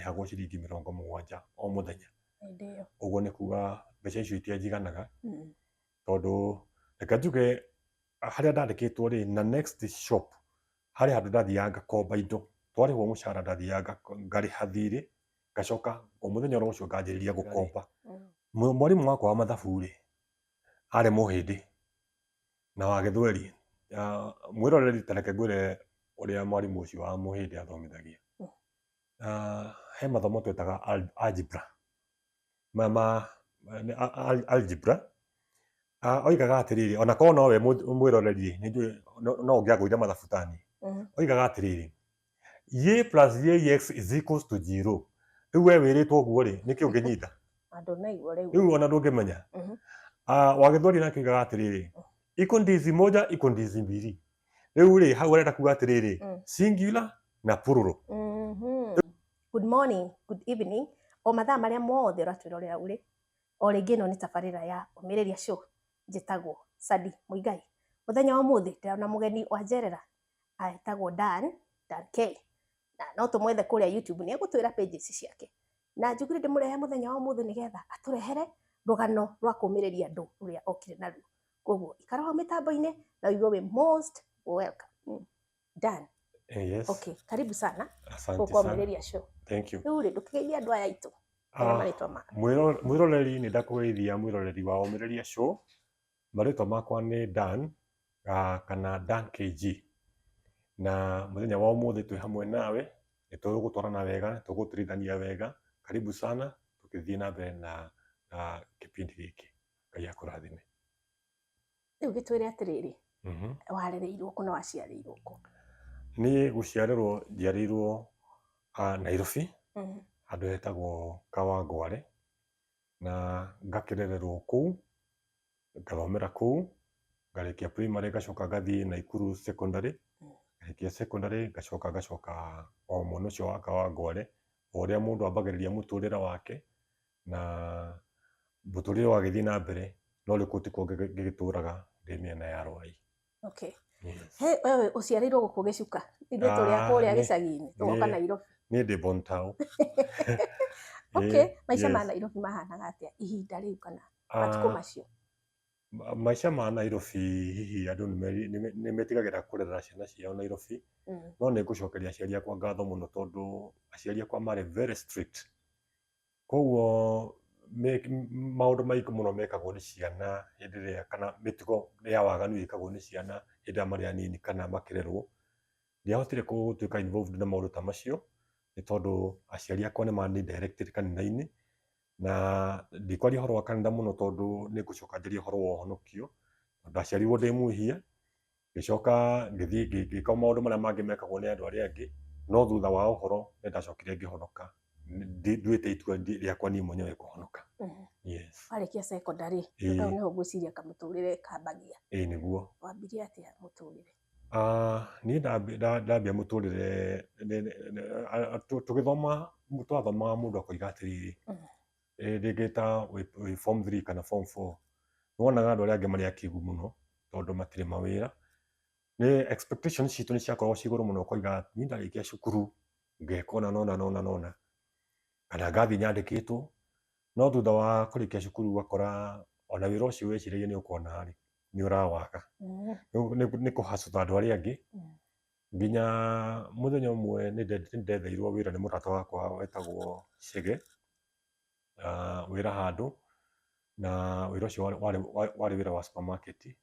Ndarĩhagwo ciringi 70 o mũthenya. Hĩndĩ ĩyo. Ũguo nĩ kuga mbeca icio itianjiganaga, tondũ reke njuge harĩa ndandĩkĩtwo rĩ, na next shop harĩ handũ ndathiaga ngakomba indo. Twarĩhwo mũcara ndathiaga ngarĩha thirĩ, ngacoka o mũthenya oro ũcio nganjĩrĩria gũkomba. Mwarimũ wakwa wa mathabu rĩ, arĩ Mũhĩndĩ na wa Gĩthweri. Mwĩroreri, ta reke ngwĩre ũrĩa mwarimũ ũcio wa Mũhĩndĩ athomithagia. He mathomo twetaga algebra. Ma algebra. Oigaga atĩrĩrĩ, ona korwo nowe mwĩroreri, nĩ njũĩ no ũngĩagũire mathabu tani. Oigaga atĩrĩrĩ, y plus yx is equals to 0. Rĩu we wĩrĩtwo ũguo rĩ, nĩkĩ ũngĩnyita? Ndũnaigua rĩu. Rĩu ona ndũngĩmenya. Wa Gĩthweri nake oigaga atĩrĩrĩ, iko ndizi moja, iko ndizi mbili. Rĩu rĩ, hau arenda kuga atĩrĩrĩ, singular na plural. Good morning, good evening, o mathaa marĩa mothe ũratwĩrorera ũrĩ. O rĩngĩ ĩno nĩ tabarĩra ya Ũmĩrĩria Show. Njĩtagwo Sadi Mũigai. Mũthenya wa ũmũthĩ ndĩrona mũgeni wa njerera etagwo Dan, Dan K. Na no tũmwethe kũrĩa YouTube, nĩ egũtwĩra pages ciake. Na njugire ndĩmũrehe mũthenya wa ũmũthĩ nĩgetha atũrehere rũgano rwa kũũmĩrĩria andũ rũrĩa okire naruo. Koguo ikara hau mĩtambo-inĩ na ũigue wĩ most welcome. Dan. Yes. Okay, karibu sana. Asante gũkũ sana. Ũmĩrĩria Show. Thank you. Rĩu rĩ, ndũkĩgeithie andũ aya aitũ. Ere marĩtwa mao. Mwĩroreri, nĩ ndakũgeithia mwĩroreri wa Ũmĩrĩria Show. Marĩtwa makwa nĩ Dan, kana Dan KG. Na mũthenya wa ũmũthĩ twĩ hamwe nawe, nĩ tũgũtwarana wega, nĩ tũgũtũrithania wega. Karibu sana, tũgĩthiĩ na mbere na kĩbindi gĩkĩ. Ngai akũrathime. Rĩu gĩtwĩre atĩrĩrĩ, warereirwo kũ na waciarĩirwo kũ? Niĩ gũciarĩrwo njiarĩirwo Nairobi, handũ hetagwo Kawangware, na ngakĩrererwo kũu, ngathomera kũu, ngarĩkia primary, ngacoka ngathiĩ Naikuru secondary, ngarĩkia secondary, ngacoka o mwena ũcio wa Kawangware, o ũrĩa mũndũ ambagĩrĩria mũtũrĩre wake, na mũtũrĩre ũgagĩthiĩ na mbere, no rĩu kũu tikuo ngĩgĩtũraga, ndĩ mĩena ya Rwai. Okay. Yes. He, wewe ũciarĩirwo gũkũ Gĩcuka, ithuĩ tũrĩ a kũrĩa gĩcagi-inĩ, tũgoka Nairobi. Niĩ ndĩ born town. Okay, maica ma Nairobi mahanaga atĩa ihinda rĩu kana matukũ macio? Maica ma Nairobi, hihi andũ nĩ metigagĩra kũrera ciana ciao Nairobi, no nĩ ngũcokeria aciari akwa ngatho mũno, tondũ aciari akwa marĩ very strict. Koguo maũndũ maingĩ mũno mekagwo nĩ ciana hĩndĩ ĩrĩa, kana mĩtugo ya waganu ĩkagwo nĩ ciana hĩndĩ ĩrĩa marĩ anini kana makĩrerwo, ndiahotire gũtuĩka involved na maũndũ ta macio, nĩ tondũ aciari akwa nĩ mani directed kanitha-inĩ. Na ndikwaria ũhoro wa kanitha mũno, tondũ nĩ ngũcoka njarie ũhoro wa ũhonokio. Ndaciarirwo ndĩ mwĩhia, ngĩcoka ngĩthiĩ ngĩka maũndũ marĩa mangĩ mekagwo nĩ andũ arĩa angĩ, no thutha wa ũhoro nĩ ndacokire ngĩhonoka, nduĩte itua rĩakwa niĩ mwenyewe kũhonoka. Yes. Warĩkia secondary, hau nĩho ngwĩciria kamũtũrĩre kambagia. Ĩĩ nĩguo. Wambirie atĩa mũtũrĩre? Niĩ ndambia mũtũrĩre, tũgĩthoma, twathomaga mũndũ akoiga atĩrĩrĩ, rĩngĩ ta wĩ form 3 kana form 4, nĩwonaga andũ arĩa angĩ marĩ akĩgu mũno tondũ matirĩ mawĩra. Nĩ expectations citũ nĩ ciakoragwo ci igũrũ mũno, ũkoiga niĩ ndarĩkia cukuru ngeka ũna nona nona nona, kana ngathiĩ nyandĩkĩtwo. No thutha wa kũrĩkia cukuru ũgakora ona wĩra ũcio weciragia nĩ ũkona rĩ, nĩ ũrawaga. Nĩ kũhacũta andũ arĩa angĩ. Nginya mũthenya ũmwe nĩ ndetheirwo wĩra nĩ mũrata wakwa wetagwo Chege, wĩra handũ, na wĩra ũcio warĩ wĩra wa supermarket,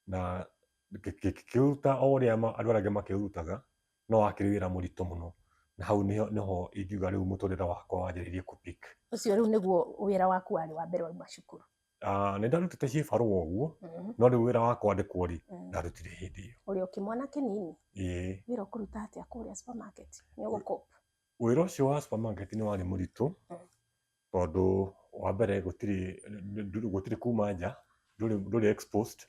na ngĩkĩũruta o ũrĩa andũ arĩa angĩ makĩũrutaga, no wakĩrĩ wĩra mũritũ mũno, na hau nĩho ingiuga rĩu mũtũrĩre wakwa wanjĩrĩirie kũ pick. Ũcio rĩu nĩguo wĩra waku warĩ wa mbere wauma cukuru? Nĩ ndarutĩte cibarũa ũguo, no rĩu wĩra wa kwandĩkwo rĩ, ndarutire hĩndĩ ĩyo. Ũrĩ o kĩmwana kĩnini? Ĩĩ. Wĩra ũkũruta atĩa kũrĩa supermarket? Nĩ ũgũcope? Wĩra ũcio wa supermarket nĩ warĩ mũritũ, tondũ wa mbere gũtirĩ kuma nja, ndũrĩ exposed.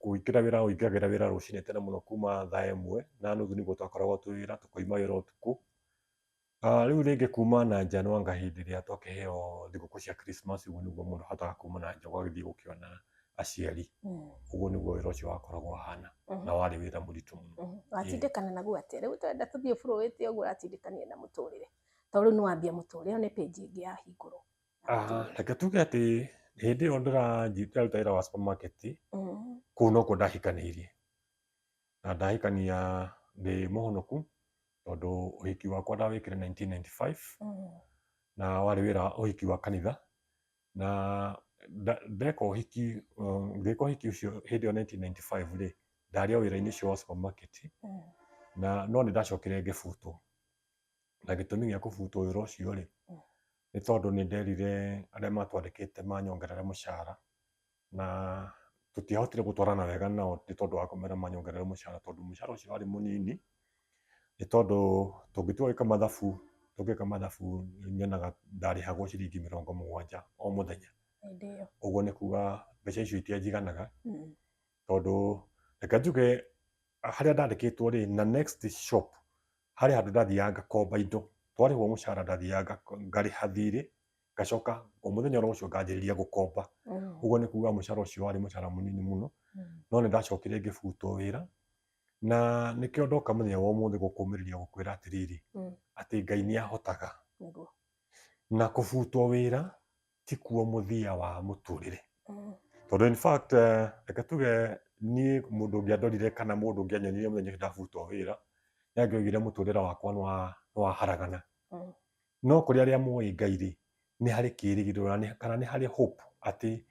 Kũingĩra wĩra, ũingagĩra wĩra rũcinĩ tene mũno kuma 1:30 nĩguo twakoragwo twĩ wĩra, tũkoima wĩra ũtukũ. Rĩu rĩngĩ kuma na nja no anga hĩndĩ ĩrĩa twakĩheo thigũkũ cia Christmas, ũguo nĩguo mũndũ ahotaga kuma na nja ũgagĩthiĩ gũkĩona aciari. Ũguo nĩguo wĩra ũcio wakoragwo ũhana, na warĩ wĩra mũritũ mũno. Watindĩkana naguo atĩa? Rĩu tũrenda tũthiĩ bũrũĩte ũguo ũratindĩkania na mũtũrĩre, tondũ rĩu nĩwambia mũtũrĩre, ĩyo nĩ page ĩngĩ yahingũrwo. Reke tuge atĩ hĩndĩ ĩyo ndĩraruta wĩra wa supermarket, kũu nokuo ndahikanĩirie, na ndahikania ndĩ mũhonoku, tondũ ũhiki wakwa ndawĩkire 1995, na warĩ wĩra ũhiki wa kanitha, na ndeka ũhiki, ngĩka ũhiki ũcio hĩndĩ ĩyo 1995 rĩ, ndarĩ o wĩra-inĩ ũcio wa supermarket, na no nĩ ndacokire ngĩbutwo. Na gĩtũmi gĩa kũbutwo wĩra ũcio rĩ, nĩ tondũ nĩ nderire arĩa matwandĩkĩte manyongerere mũcara, na tũtiahotire gũtwarana wega nao nĩ tondũ wa kũmera manyongerere mũcara, tondũ mũcara ũcio warĩ mũnini, nĩ tondũ tũngĩtua gwĩka mathabu, tũngĩka mathabu nyonaga ndarĩhagwo ciringi 70 o mũthenya. Ũguo nĩ kuga mbeca icio itianjiganaga, tondũ reke njuge harĩa ndandĩkĩtwo rĩ, na next shop harĩ handũ ndathiaga ngakomba indo, twarĩhwo mũcara ndathiaga ngarĩha thirĩ, ngacoka o mũthenya oro ũcio nganjĩrĩria gũkomba. Ũguo nĩ kuga mũcara ũcio warĩ mũcara mũnini mũno. No nĩ ndacokire ngĩbutwo wĩra, na nĩkĩo ndoka mũthenya wa ũmũthĩ gũkũmĩrĩria gũkwĩra atĩrĩrĩ, atĩ Ngai nĩ ahotaga. Na kũbutwo wĩra ti kuo mũthia wa mũtũrĩre, tondũ in fact, reke tuge niĩ mũndũ ũngĩandorire kana mũndũ ũngĩanyonire mũthenya ũcio ndabutwo wĩra, nĩ angĩoigire mũtũrĩre wakwa nĩ waharagana. No kũrĩ arĩa moĩ Ngai rĩ, nĩ harĩ kĩĩrĩgĩrĩro kana nĩ harĩ hope atĩ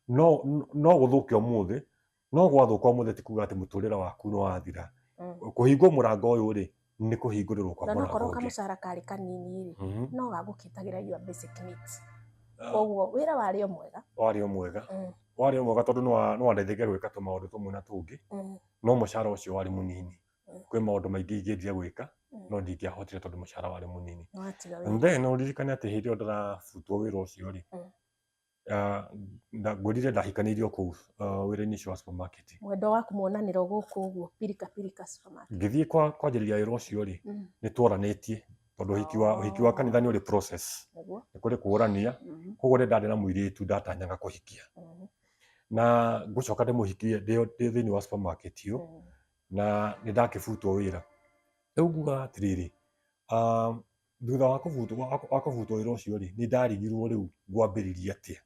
no gũthũke ũmũthĩ, no gwathũka ũmũthĩ ti kuga atĩ mũtũrĩre waku nĩ wathira. Kũhingwo mũrango ũyũ rĩ, nĩ kũhingũrĩrwo kwa Na mũrango nokorwo ũngĩ. Kamũcara karĩ kanini rĩ, no gagũkĩtagĩra your basic needs, koguo wĩra warĩ o mwega. Warĩ o mwega. Warĩ o mwega tondũ nĩ wandeithagia gwĩka tũmaũndũ tũmwe na tũngĩ, no mũcara ũcio warĩ mũnini. Kwĩ maũndũ maingĩ ingĩendire gwĩka, no ndingĩahotire tondũ mũcara warĩ mũnini. Nĩwatiga And wĩra. then ũririkane atĩ hĩndĩ ĩyo ndĩrabutwo wĩra ũcio rĩ, ngwĩrire ndahikanĩirio kũu wĩra-inĩ ũcio wa supermarket. Mwendwa waku muonanĩro gũkũ ũguo pirika pirika supermarket. Ngĩthiĩ kwanjĩrĩria wĩra ũcio rĩ, nĩ twaranĩtie, tondũ ũhiki wa kanitha nĩ ũrĩ process. Nĩ kũrĩ kũũrania. Koguo nĩ ndarĩ na mũirĩtu ndatanyaga kũhikia, na ngũcoka ndĩmũhikie ndĩ thĩinĩ wa supermarket ĩyo, na nĩ ndakĩbutwo wĩra. Rĩu nguga atĩrĩrĩ, thutha wa kũbutwo wĩra ũcio rĩ, nĩ ndarigirwo rĩu ngwambĩrĩria atĩa,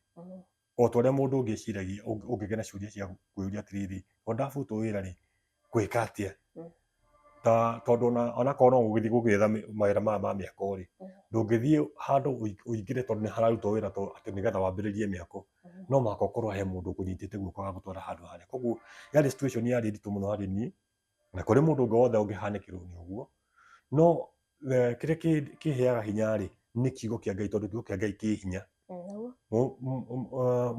o ta ũrĩa mũndũ ũngĩciragia, ũngĩgĩa na ciũria cia kwĩyũria atĩrĩrĩ, o ndabutwo wĩra rĩ, ngwĩka atĩa? Ta tondũ onakorwo no ũgĩthiĩ gũgĩetha mawĩra maya ma mĩako rĩ, ndũngĩthiĩ handũ ũingĩre tondũ nĩ hararutwo wĩra to atĩ nĩgetha wambĩrĩrie mĩako, no mũhaka ũkorwo he mũndũ ũkũnyitĩte guoko agagũtwara handũ harĩa. Koguo yarĩ situation yarĩ nditũ mũno harĩ niĩ na kũrĩ mũndũ ũngĩ wothe ũngĩhanĩkĩrwo nĩ ũguo. No kĩrĩa kĩheaga hinya rĩ, nĩ kiugo kĩa Ngai, tondũ kiugo kĩa Ngai kĩ hinya.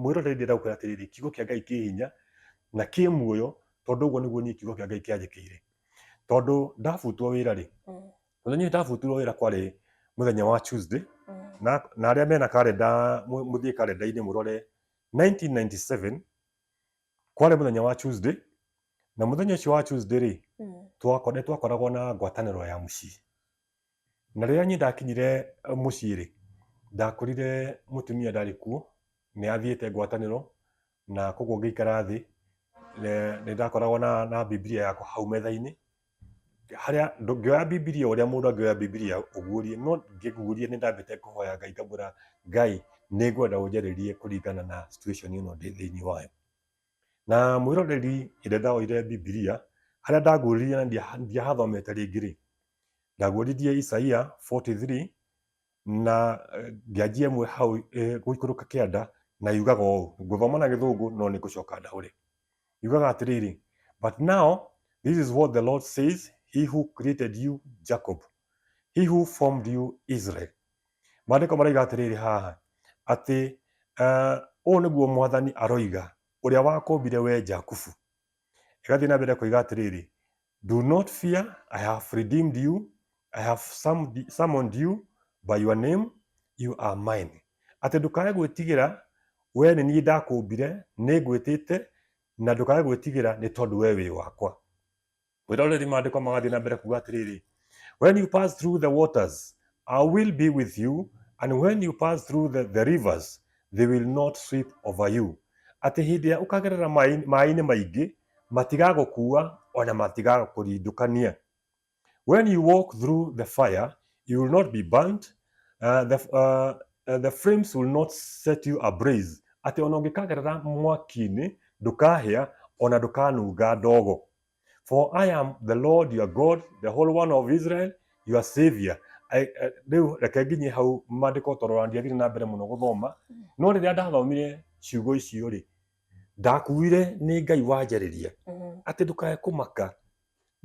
Mwĩroreri, ndĩrenda gũkwĩra atĩrĩrĩ, kiugo kĩa Ngai kĩ hinya na kĩ muoyo, tondũ ũguo nĩguo niĩ kiugo kĩa Ngai kĩanjĩkĩire. Tondũ ndabutwo wĩra rĩ, mũthenya ũyũ ndabutirwo wĩra kwarĩ mũthenya wa Tuesday, na arĩa mena karenda mũthiĩ karenda-inĩ mũrore 1997, kwarĩ mũthenya wa Tuesday, na mũthenya ũcio wa Tuesday rĩ, nĩ twakoragwo na ngwatanĩro ya mũciĩ. Na rĩrĩa niĩ ndakinyire mũciĩ rĩ, ndakorire mũtumia ndarĩ kuo, nĩ athiĩte ngwatanĩro, na koguo ngĩikara thĩ. Nĩ ndakoragwo na Bibilia yakwa hau metha-inĩ, harĩa ngĩoya Bibilia ũrĩa mũndũ angĩoya Bibilia ũguũrie, no ngĩguũria nĩ ndambĩte kũhoya Ngai, ngamwĩra, "Ngai, nĩ ngwenda ũnjarĩrie kũringana na situation ĩno ndĩ thĩinĩ wayo." Na mwĩroreri, hĩndĩ ĩrĩa ndaoire Bibilia, harĩa ndaguũririe na ndiahathomete rĩngĩ rĩ, ndaguũririe Isaia 43 na ngĩanjia ĩmwe hau gũikũrũka kĩanda, na yugaga ũũ, ngũthoma na Gĩthũngũ no nĩ ngũcoka ndaũre. Yugaga atĩrĩrĩ, "But now this is what the Lord says, he who created you, Jacob, he who formed you, Israel." Maandĩko maraiga atĩrĩrĩ haha atĩ ũũ nĩguo Mwathani aroiga, ũrĩa wakũmbire we Jakubu. Ĩgathiĩ na mbere kuiga atĩrĩrĩ, "Do not fear, I have redeemed you, I have summoned you by your name, you are mine." Atĩ ndũkae gwĩtigĩra, we nĩ niĩ ndakũmbire, nĩ ngwĩtĩte, na ndũkae gwĩtigĩra nĩ tondũ we wĩ wakwa. Mwĩroreri, maandĩko magathiĩ na mbere kuga atĩrĩrĩ, "When you pass through the waters, I will be with you, and when you pass through the rivers, they will not sweep over you." Atĩ hĩndĩ ĩrĩa ũkagerera maĩ-inĩ maingĩ, matigagũkua ona matigakũrindũkania. When you walk through the fire, you will not be burnt. The flames will not set you ablaze. Atĩ ona ũngĩkagerera mwaki-inĩ, ndũkahĩa ona ndũkanunga ndogo. For I am the Lord your God, the Holy One of Israel, your Savior. Rĩu reke nginye hau maandĩko tondũ ona ndiathire na mbere mũno gũthoma. No rĩrĩa ndathomire ciugo icio rĩ, ndakuire nĩ Ngai wanjarĩria atĩ ndũkae kũmaka,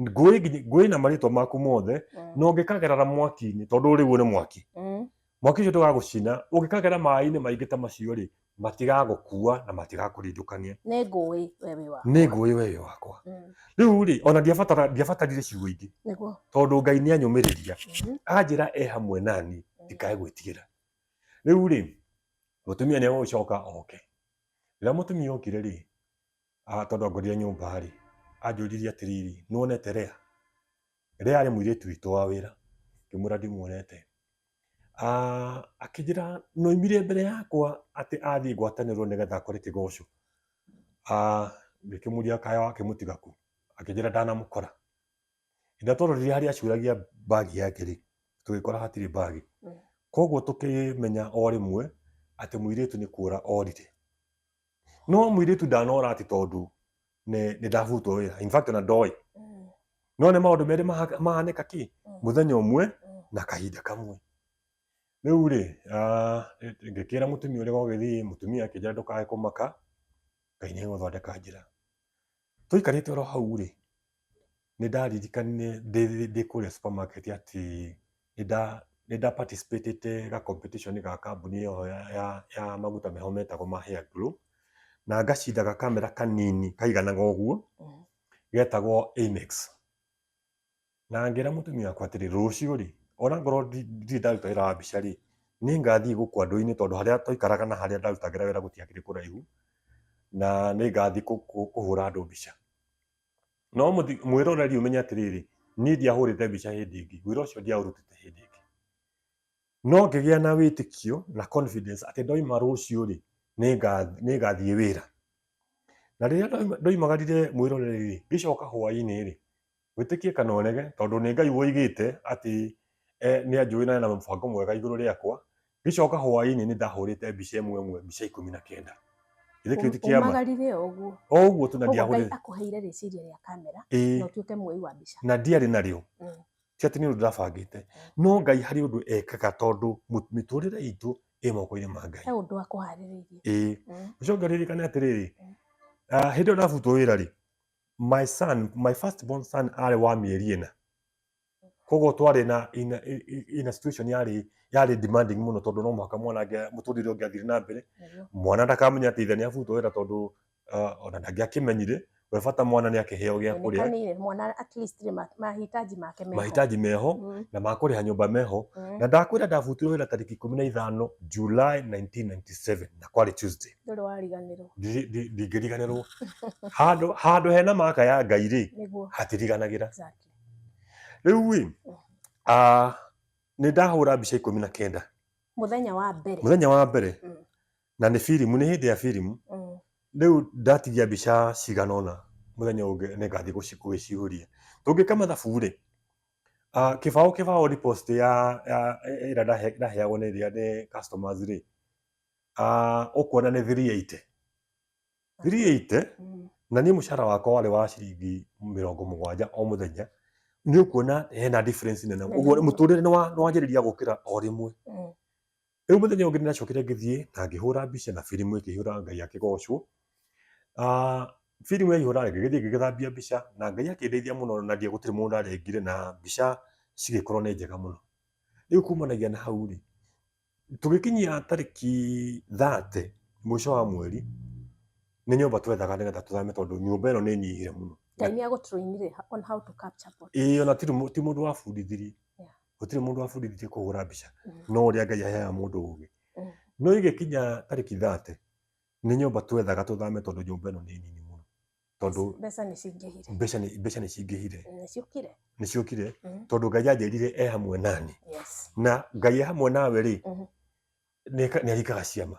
ngũĩ na marĩtwa maku mothe, na ũngĩkagerera mwaki-inĩ, tondũ rĩu nĩ mwaki, mwaki ũcio ndũgagũcina. Ũngĩkagera maĩ-inĩ maingĩ ta macio rĩ, matigagũkua na matigakũrindũkania. Nĩ ngũĩ we wĩ wakwa. Nĩ ngũĩ we wĩ wakwa. Rĩu rĩ, ona ndiabatarire ciugo ingĩ, tondũ Ngai nĩ anyũmĩrĩria, anjĩra e hamwe nani, ndikae gwĩtigĩra. Rĩu rĩ, mũtumia nĩ egũcoka oke. Rĩrĩa mũtumia okire rĩ, tondũ angorire nyũmba rĩ, anjũririe atĩrĩrĩ, nĩwonete Lea? Lea arĩ mũirĩtu witũ wa wĩra. Ngĩmwĩra ndimuonete. Akĩnjĩra noimire mbere yakwa atĩ athiĩ ngwatanĩro nĩgetha akore kĩgoco. Ngĩkĩmũria kaya wakĩmũtiga kũ? Akĩnjĩra ndanamũkora. Hĩndĩ ĩrĩa twarorire harĩa acuragia mbagi yake rĩ, tũgĩkora hatirĩ mbagi. Koguo tũkĩmenya o rĩmwe atĩ mũirĩtu nĩ kũra orire. No mũirĩtu ndanora atĩ tondũ nĩ ndabutwo wĩra. In fact ona ndoĩ. No nĩ maũndũ merĩ mahanĩka kĩ? Mũthenya ũmwe na kahinda kamwe. Rĩu rĩ, ngĩkĩra mũtumia ũrĩa gwagĩthiĩ, mũtumia akĩnjĩra ndũkae kũmaka, Ngai nĩ egũthondeka njĩra. Tũikarĩte oro hau rĩ, nĩ ndaririkanire ndĩ kũrĩa supermarket atĩ nĩ nda participate ga competition ga kambuni ĩyo ya maguta meho metagwo ma Hair Glow, na ngacinda gakamera kanini kaiganaga ũguo, getagwo Amex. Na ngĩra mũtumia wakwa atĩrĩ, rũciũ rĩ, ona ngorwo ndirĩ ndaruta wĩra wa mbica rĩ, nĩ ngathiĩ gũkũ andũ-inĩ, tondũ harĩa twaikaraga na harĩa ndarutagĩra wĩra gũtiakĩrĩ kũraihu, na nĩ ngathiĩ kũhũra andũ mbica. No mwĩroreri ũmenye atĩrĩrĩ, niĩ ndiahũrĩte mbica hĩndĩ ĩngĩ, wĩra ũcio ndiaũrutĩte hĩndĩ ĩngĩ. No ngĩgĩa na wĩtĩkio na confidence atĩ ndoima rũciũ rĩ, nĩ ngathiĩ wĩra. Na rĩrĩa ndoimagarire mwĩroreri rĩ, ngĩcoka hwaĩ-inĩ rĩ, wĩtĩkie kana ũrege, tondũ nĩ Ngai woigĩte atĩ nĩ anjũĩ na ena mũbango mwega igũrũ rĩakwa. Ngĩcoka hwaĩ-inĩ nĩ ndahũrĩte mbica ĩmwe ĩmwe, mbica 19. Githĩ kĩu ti kĩama? Umagarire o ũguo. O ũguo tu, na Koguo Ngai ndiahũrĩte. akũheire rĩciria rĩa kamera na ũtuĩke muoi wa mbica. Na ndiarĩ narĩo. Ti atĩ nĩ ũndũ ndabangĩte. No Ngai harĩ ũndũ ekaga, tondũ mĩtũrĩre itũ ĩ moko-inĩ ma Ngai. He ũndũ akũharĩrĩirie. Ũcoke ũririkane atĩrĩrĩ, hĩndĩ ĩyo ndabutwo wĩra rĩ, my son, my first born son arĩ wa mĩeri 4. Koguo twarĩ na in a situation yarĩ demanding mũno, tondũ no mũhaka mwana mũtũrĩre ũngĩathire na mbere. Mwana ndakamenya atĩ ithe nĩ abutwo wĩra, tondũ ona ndangĩakĩmenyire. We bata mwana nĩ akĩheo gĩa kũrĩa. Nĩ mwana at least rĩ mahitaji make meho. Mahitaji meho, na makũrĩha nyũmba meho. Na ndakwĩra ndabutirwo wĩra tarĩki 15 July 1997, na kwarĩ Tuesday. Ndũrĩ wariganĩrwo. Ndingĩriganĩrwo. Handũ hena maka ya Ngai rĩ, hatiriganagĩra. Rĩu rĩ, nĩ ndahũra mbica 19. Mũthenya wa mbere. Mũthenya wa mbere. Na nĩ filimu, nĩ hĩndĩ ya filimu. Rĩu ndatigia mbica cigana ũna, mũthenya ũngĩ nĩ ngathiĩ gũgĩciũria. Tũngĩka mathabu rĩ, kĩbaũ deposit ya ĩrĩa ndaheagwo nĩ ĩrĩa nĩ customers rĩ, ũkuona nĩ 380. 380, na niĩ mũcara wakwa warĩ wa ciringi 70 o mũthenya. Nĩ ũkuona hena difference nene. Ũguo mũtũrĩre nĩ wanjĩrĩria gũkĩra o rĩmwe. Rĩu mũthenya ũngĩ nĩndacokire ngĩthiĩ na ngĩhũra mbica na filimu ĩkĩihũra, Ngai akĩgocwo. Filimu yaihũra ngĩgĩthiĩ ngĩgĩthambia mbica na Ngai akĩndeithia mũno, na ndia gũtirĩ mũndũ arengire na mbica cigĩkorwo nĩ njega mũno. Rĩu kumanagia na hau rĩ, tũgĩkinyia tarĩki 30 mũico wa mweri, nĩ nyũmba twethaga nĩgetha tũthame, tondũ nyũmba ĩno nĩ nyihire mũno. Ngai nĩ agũtrainire on how to capture photos. Ĩĩ, ona ti mũndũ wabundithirie. Gũtirĩ mũndũ wabundithirie kũhũra mbica. No ũrĩa Ngai aheaga mũndũ ũgĩ. No ĩgĩkinya tarĩki 30, nĩ nyũmba twethaga tũthame, tondũ nyũmba ĩno nĩ nini mũno. Tondũ mbeca nĩ cingĩhire. Mbeca nĩ cingĩhire. Nĩ ciũkire. Nĩ ciũkire. Tondũ Ngai anjĩrire e hamwe nani. Na Ngai e hamwe nawe rĩ, nĩ arikaga ciama.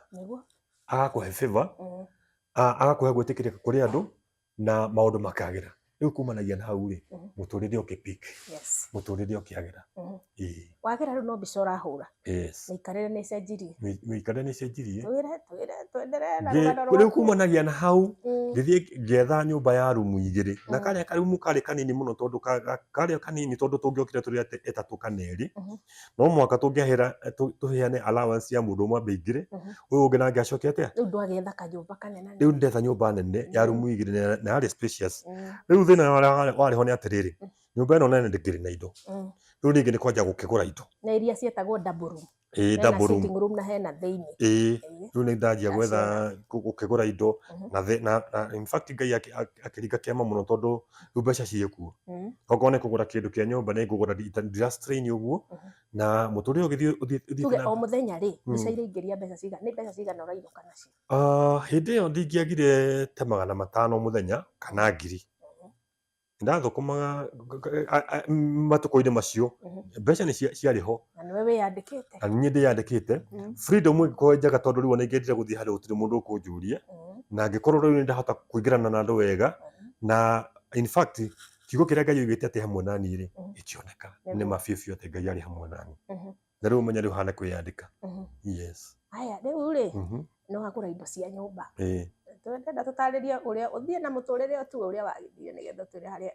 Agakũhe favor. Agakũhe gwĩtĩkĩrĩka kũrĩ andũ na maũndũ makagĩra. Rĩu kumanagia na hau rĩ, mũtũrĩre ũkĩ pick, mũtũrĩre ũkĩagĩra. Ĩĩ. Wagĩra rĩu no mbica ũrahũra. Yes. Mĩikarĩre nĩ ĩcenjirie. Mĩikarĩre nĩ ĩcenjirie. Twĩre, twĩre, twenderee na rũgano Rĩu rwaku. Kumanagia na hau, ngĩthiĩ ngĩetha nyũmba ya rumu igĩrĩ, na karĩa karumu karĩ kanini mũno, tondũ karĩa kanini, tondũ tũngĩokire tũrĩ ĩtatũ kana ĩrĩ, no mũhaka tũngĩahera tũheane allowance ya mũndũ ũmwe ambe aingĩre, ũyũ ũngĩ nake acoke atĩa. Rĩu ndwagĩetha kanyũmba kanene? Rĩu ndetha nyũmba nene ya rumu igĩrĩ na yarĩ spacious. Rĩu thĩna ũrĩa warĩ ho nĩ atĩrĩrĩ, nyũmba ĩno nene ndĩkĩrĩ na indo. Rĩu rĩngĩ nĩ kwanja gũkĩgũra indo. Na iria ciĩtagwo double room. Ĩĩ. Hena Double room. Sitting room na hena thĩinĩ. Ĩĩ. Rĩu nĩ ndanjia gwetha Ndaciona. gũkĩgũra indo, na in fact Ngai akĩringa kĩama mũno, tondũ rĩu mbeca ciĩ kuo. Okorwo nĩ kũgũra kĩndũ kĩa nyũmba, nĩ ngũgũra ndira strain ũguo, na mũtũrĩre ũgĩthiĩ ũthiĩte Tuge na o mũthenya rĩ, mbica iraingĩria mbeca cigana? Nĩ mbeca cigana ũrainũka nacio? Ah, hĩndĩ ĩyo ndingĩagire ta 500 mũthenya kana 1000. Ndathũkũmaga matukũ-inĩ macio. Mbeca nĩ ciarĩ ho. Na nĩwe wĩyandĩkĩte? Na niĩ ndĩyandĩkĩte. Freedom ĩgĩkorwo ĩ njega, tondũ rĩu ona ingĩendire gũthiĩ handũ gũtirĩ mũndũ ũkũnjũria, na ngĩkorwo rĩu nĩndahota kũingĩrana na andũ wega, na in fact kiugo kĩrĩa Ngai oigĩte atĩ hamwe na niĩ rĩ, gĩkĩoneka. Nĩ ma biũ biũ atĩ Ngai arĩ hamwe na niĩ. Na rĩu ũmenye rĩu hana kwĩyandĩka. Yes. Haya, rĩu rĩ, nĩ wagũra indo cia nyũmba. Ĩĩ. Tũrenda tũtarĩrie ũrĩa ũthiĩ na mũtũrĩre ũtuge ũrĩa wagĩthire, nĩgetha ũtwĩre harĩa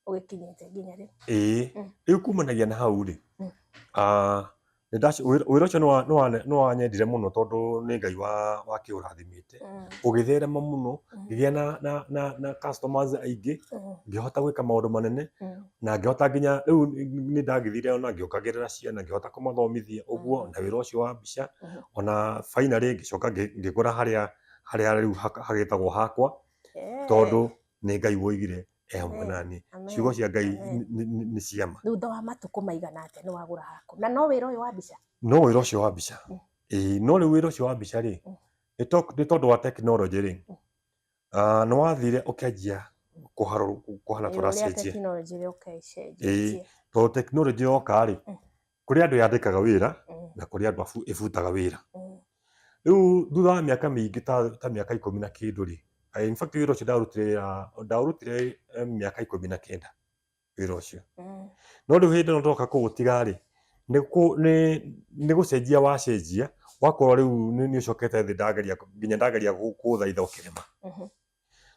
ũgĩkinyĩte nginya rĩu. Ĩĩ. Rĩu kumanagia na hau rĩ, wĩra ũcio nĩ wanyendire mũno, tondũ nĩ Ngai wakĩũrathimĩte, ũgĩtherema mũno, ngĩgĩa na customers aingĩ, ngĩhota gwĩka maũndũ manene, na ngĩhota nginya rĩu nĩ ndagĩthire ona ngĩongagĩrĩra ciana, ngĩhota kũmathomithia ũguo na wĩra ũcio wa mbica. Ona finally ngĩcoka ngĩgũra harĩa rĩu hagĩtagwo hakwa, tondũ nĩ Ngai woigire e hamwe nani. Ciugo cia Ngai nĩ ciama. Thutha wa matukũ maigana atĩa nĩ wagũra haku, na no wĩra ũyũ wa mbica? No wĩra ũcio wa mbica. Ĩĩ, no rĩu wĩra ũcio wa mbica rĩ, nĩ tondũ wa tekinoronjĩ rĩ, nĩ wathire ũkĩanjia kũhana Ĩ, ũrĩa tũracenjia. Tekinoronjĩ ĩroka ĩcenjetie. Tondũ tekinoronjĩ yoka rĩ, kũrĩ andũ yandĩkaga wĩra, na kũrĩ andũ ĩbutaga wĩra. Rĩu thutha wa mĩaka mĩingĩ, ta mĩaka 10 na kĩndũ rĩ, in fact wĩra ũcio ndarutire wĩra, ndaũrutire mĩaka 19 wĩra ũcio. No rĩu hĩndĩ ĩno ndoka kũũtiga rĩ, nĩ gũcenjia wacenjia, wakorwo rĩu nĩ ũcokete thĩ, ndageria nginya ndageria kũũthaitha ũkĩrema.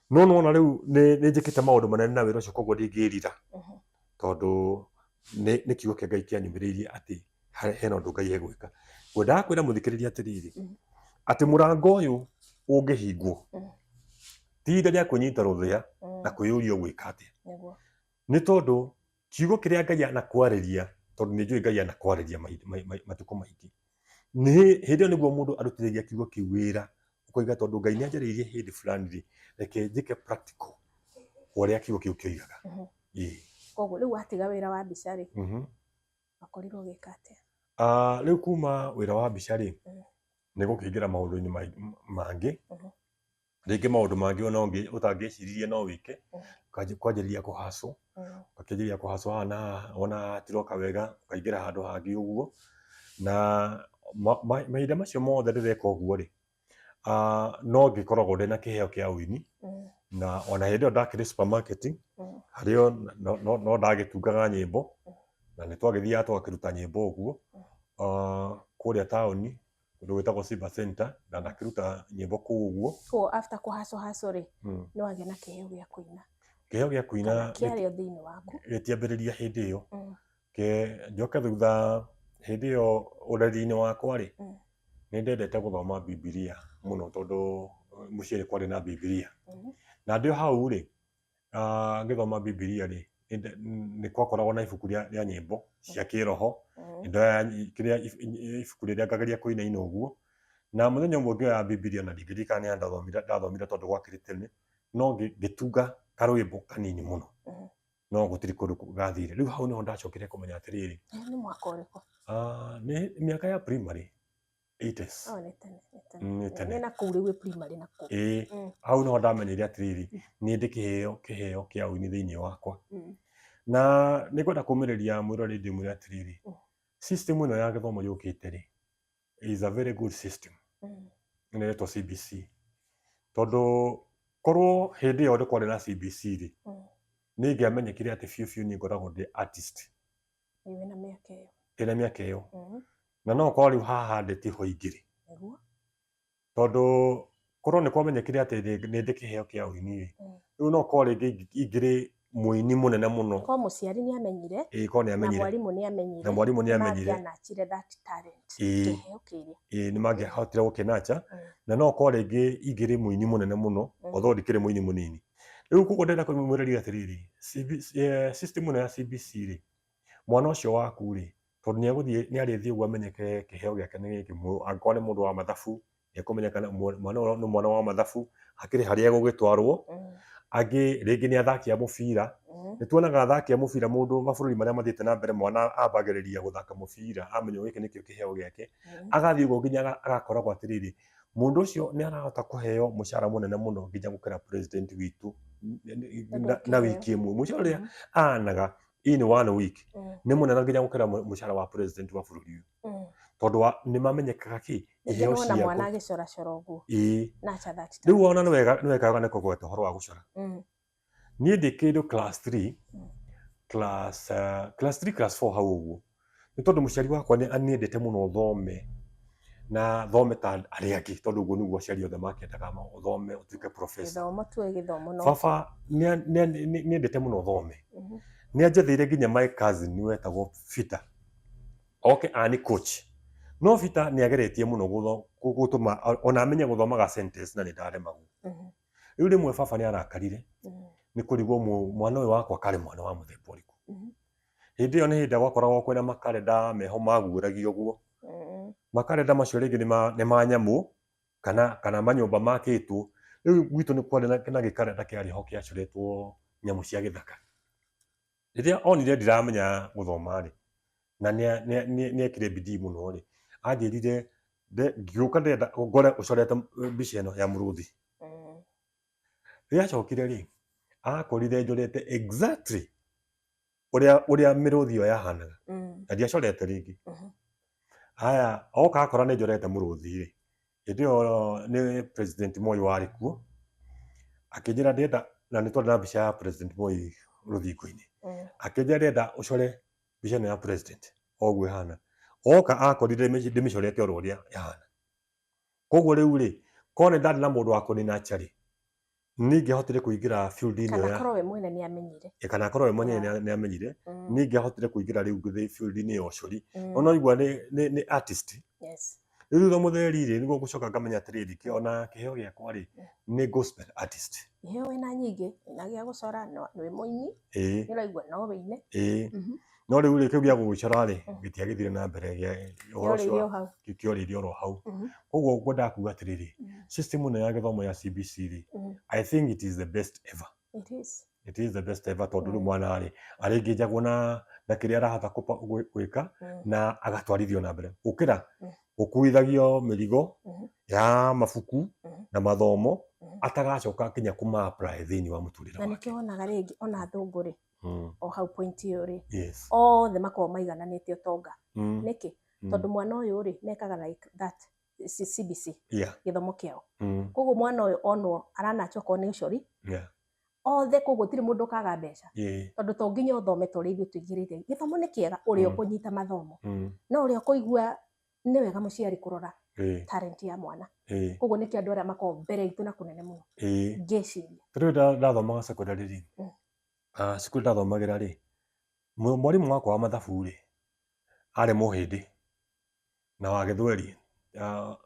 No nĩwona rĩu nĩ njĩkĩte maũndũ manene na wĩra ũcio, koguo ndingĩrira, tondũ nĩ kiugo kĩa Ngai kĩanyumĩrĩirie atĩ hena ũndũ Ngai egwĩka. Ngwendaga kwĩra mũthikĩrĩria atĩrĩrĩ, atĩ mũrango ũyũ ũngĩhingwo, ti ihinda rĩa kwĩnyita rũthĩa na kwĩyũria ũgwĩka atĩa. Nĩ tondũ kiugo kĩrĩa Ngai anakwarĩria, tondũ nĩ njũĩ Ngai anakwarĩria matukũ maingĩ, nĩ hĩndĩ ĩyo nĩguo mũndũ arutithagia kiugo kĩu wĩra, ũkoiga tondũ Ngai nĩ anjarĩirie hĩndĩ fulani rĩ, reke njĩke practical ũrĩa kiugo kĩu kĩoigaga. Ĩĩ. Koguo rĩu watiga wĩra wa mbica rĩ, wakorirwo ũgĩka atĩa? Ah, rĩu kuma wĩra wa mbica rĩ, nĩ gũkĩingĩra maũndũ-inĩ mangĩ. Rĩngĩ maũndũ mangĩ ona ũtangĩciririe no wĩke. Kwanjĩrĩria kũhacwo, ũgakĩanjĩrĩria kũhacwo haha na haha, wona hatiroka wega ũkaingĩra handũ hangĩ ũguo. Na mahinda macio mothe ndĩreka ũguo rĩ, no ngĩkoragwo ndĩna kĩheo kĩa ũini. Na ona hĩndĩ ĩyo ndakĩrĩ supermarket, harĩa no ndagĩtungaga nyĩmbo, na nĩ twagĩthiaga tũgakĩruta nyĩmbo ũguo kũrĩa taũni, kũndũ gwĩtagwo Simba Center, na ndakĩruta nyĩmbo kũu ũguo. Koguo after kũhacwo hacwo rĩ, nĩ wagĩa na kĩheo gĩa kũina? Kĩheo gĩa kũina Kana kĩarĩ o thĩinĩ waku? Gĩtiambĩrĩria hĩndĩ ĩyo. Ke njoke thutha, hĩndĩ ĩyo ũreri-inĩ wakwa rĩ, nĩ ndendete gũthoma Bibilia mũno, tondũ mũciĩ nĩ kwarĩ na Bibilia. Na ndĩ o hau rĩ, ngĩthoma Bibilia rĩ, nĩ kwakoragwo na ibuku rĩa nyĩmbo cia kĩroho. Ndoya kĩrĩa ibuku rĩrĩa ngageria kũinaina ũguo, na mũthenya ũmwe ngĩoya Bibilia, na ndingĩririkana nĩ ndathomire tondũ gwakĩrĩ tene, no ngĩtunga karwĩmbo kanini mũno, no gũtirĩ kũndũ gathire. Rĩu hau nĩho ndacokire kũmenya atĩrĩrĩ. Nĩ mwaka ũrĩkũ? Nĩ mĩaka ya primary 80s. Oh, nĩ tene, nĩ tene. Nĩ tene. Nĩ na kũu rĩu wĩ primary na kũu. Ĩĩ. Hau nĩho ndamenyire atĩrĩrĩ, nĩ ndĩ kĩheo kĩa ũini thĩinĩ wakwa. Na nĩ ngwenda kũmĩrĩria mwĩroreri ndĩmwĩre atĩrĩrĩ, system ĩno ya gĩthomo yũkĩte rĩ, is a very good system. Ĩno ĩretwo CBC. Tondũ korwo hĩndĩ ĩyo nĩ kwarĩ na CBC rĩ, nĩ ingĩamenyekire atĩ biũ biũ niĩ ngoragwo ndĩ artist. Ĩ wĩna mĩaka ĩyo. Ndĩna mĩaka ĩyo. Na no korwo rĩu haha ndĩ tiho ingĩrĩ. Nĩguo. Tondũ korwo nĩ kwamenyekire atĩ nĩ ndĩ kĩheo kĩa ũini rĩ, rĩu no korwo rĩngĩ ingĩrĩ mũini mũnene mũno. Korwo mũciari nĩ amenyire. Ĩĩ korwo nĩ Na amenyire. mwarimũ nĩ amenyire. Na mwarimũ nĩ amenyire. Nĩ mangĩanachire that talent. Ĩĩ. Kĩheo kĩrĩa. Ĩĩ nĩ mangĩahotire gũkĩnacha. Na no korwo rĩngĩ ingĩrĩ mũini mũnene mũno, although ndikĩrĩ mũini mũnini. Rĩu koguo ndĩrenda kũmwĩrĩria atĩrĩrĩ, system ĩno ya CBC rĩ, mwana ũcio waku rĩ, tondũ nĩ egũthiĩ, nĩ arĩthiĩ ũguo amenyeke kĩheo gĩake nĩ gĩkĩ, angĩkorwo nĩ mũndũ wa mathabu, nĩ ekũmenyeka mwana ũyũ nĩ mwana wa mathabu, hakĩrĩ harĩa egũgĩtwarwo. Angĩ rĩngĩ nĩ athaki a mũbira, nĩ tuonaga athaki a mũbira mũndũ mabũrũri marĩa mathiĩte na mbere mwana ambagĩrĩria gũthaka mũbira, amenya gĩkĩ nĩkĩo kĩheo gĩake, agathiĩ ũguo nginya agakoragwo atĩrĩrĩ, mũndũ ũcio nĩ arahota kũheo mũcara mũnene mũno nginya gũkĩra president witũ na wiki ĩmwe. Mũcara ũrĩa anaga in one week nĩ mũnene nginya gũkĩra mũcara wa president wa bũrũri ũyũ. Tondũ nĩ mamenyekaga kĩ iheo ciao. Mwana agĩcoracora ũguo. Ĩĩ. Nacha that Rĩu ona nĩ wega, nĩ wega nĩ kũgweta ũhoro wa gũcora. Niĩ ndĩ kĩndũ class 3, class class 3 class 4 hau ũguo. Nĩ tondũ mũciari wakwa nĩ aniendete mũno thome na thome ta arĩa angĩ, tondũ ũguo nĩguo aciari othe makĩendaga ũthome ũtuĩke professor. Gĩthomo tuĩ gĩthomo no. Baba nĩ endete mũno thome. Nĩ anjetheire nginya my cousin wetagwo Peter. Oke ani coach. No Peter nĩ ageretie mũno gũtũma ona amenye gũthomaga sentence na nĩ ndaremagwo. Rĩu rĩmwe baba nĩ arakarire nĩ kũrigwo mwana ũyũ wakwa karĩ mwana wa mũthemba ũrĩkũ. Hĩndĩ ĩyo nĩ hĩndĩ gwakoragwo kwĩna makarenda meho maguũragio ũguo. Makarenda macio rĩngĩ nĩ ma nyamũ kana manyũmba makĩtwo. Rĩu gwitũ nĩ kwarĩ na gĩkarenda kĩarĩ ho kĩacoretwo nyamũ cia gĩthaka. Rĩrĩa onire ndiramenya gũthoma rĩ, na nĩ ekire bidii mũno rĩ, anjĩrire ngĩũka ndĩrenda ngore ũcorete mbica ĩno ya mũrũthi. Rĩrĩa acokire rĩ, akorire njorete exactly ũrĩa mĩrũthi ĩyo yahanaga. Na ndiacorete rĩngĩ. Haya, oka akora nĩ njorete mũrũthi rĩ, hĩndĩ ĩyo nĩ President Moi warĩ kuo, akĩnjĩra ndĩrenda, na nĩ twarĩ na mbica ya President Moi rũthingo-inĩ. Akĩnjĩra ndĩrenda ũcore mbica ĩno ya president o ũguo ĩhana. Oka akorire ndĩmĩcorete oro ũrĩa ĩhana. Koguo rĩu rĩ, korwo nĩ ndarĩ na mũndũ wa kũninacha rĩ, nĩ ingĩahotire kũingĩra field-inĩ ĩyo. Kana korwo we mwene nĩ amenyire. Kana korwo we mwene nĩ amenyire, nĩ ingĩahotire kũingĩra rĩu field-inĩ ya ũcori. Ona ũigua nĩ artist. Yes. Rĩu thutha mũtheri rĩ, nĩguo ngũcoka ngamenya atĩrĩrĩ, ona kĩheo gĩakwa rĩ, nĩ gospel artist. Iheo wĩna nyingĩ, wĩna gĩa gũcora, wĩ mũini, nĩ ũraigua no wĩine. Ĩĩ. No rĩu rĩ, kĩu gĩa gũgĩcora rĩ, gĩtiagĩthire na mbere, ũhoro ũcio kĩorĩire oro hau. Koguo ngwendaga kuga atĩrĩrĩ, system ĩno ya gĩthomo ya CBC rĩ, I think it is the best ever. It is. It is the best ever tondũ rĩu mwana rĩ, arĩngĩnjagwo na kĩrĩa arahota gwĩka na agatwarithio na mbere gũkĩra gũkuithagio mĩrigo ya mabuku na mathomo atagacoka nginya kũma apply thĩinĩ wa mũtũrĩre Na wake. nĩkĩo wonaga rĩngĩ ona athũngũ rĩ, o hau point ĩyo rĩ, Yes. othe makoragwo maigananĩte ũtonga. Nĩkĩ? Tondũ mwana ũyũ rĩ, mekaga like that CBC gĩthomo kĩao. Koguo mwana ũyũ onwo aranachwo okorwo nĩ ũcori, othe koguo gũtirĩ mũndũ ũkaga mbeca. Tondũ to nginya ũthome ta ũrĩa ithuĩ tũigĩrĩire. Gĩthomo nĩ kĩega ũrĩa ũkũnyita mathomo. No ũrĩa ũkũigua nĩ wega mũciari kũrora talent ya mwana. Koguo nĩkĩo andũ arĩa makoragwo mbere itũ na kũnene mũno. Ngĩciria. Rĩu ndathomaga secondary rĩ, cukuru ndathomagĩra rĩ, mwarimũ wakwa wa mathabu rĩ, arĩ mũhĩndĩ na wa gĩthweri.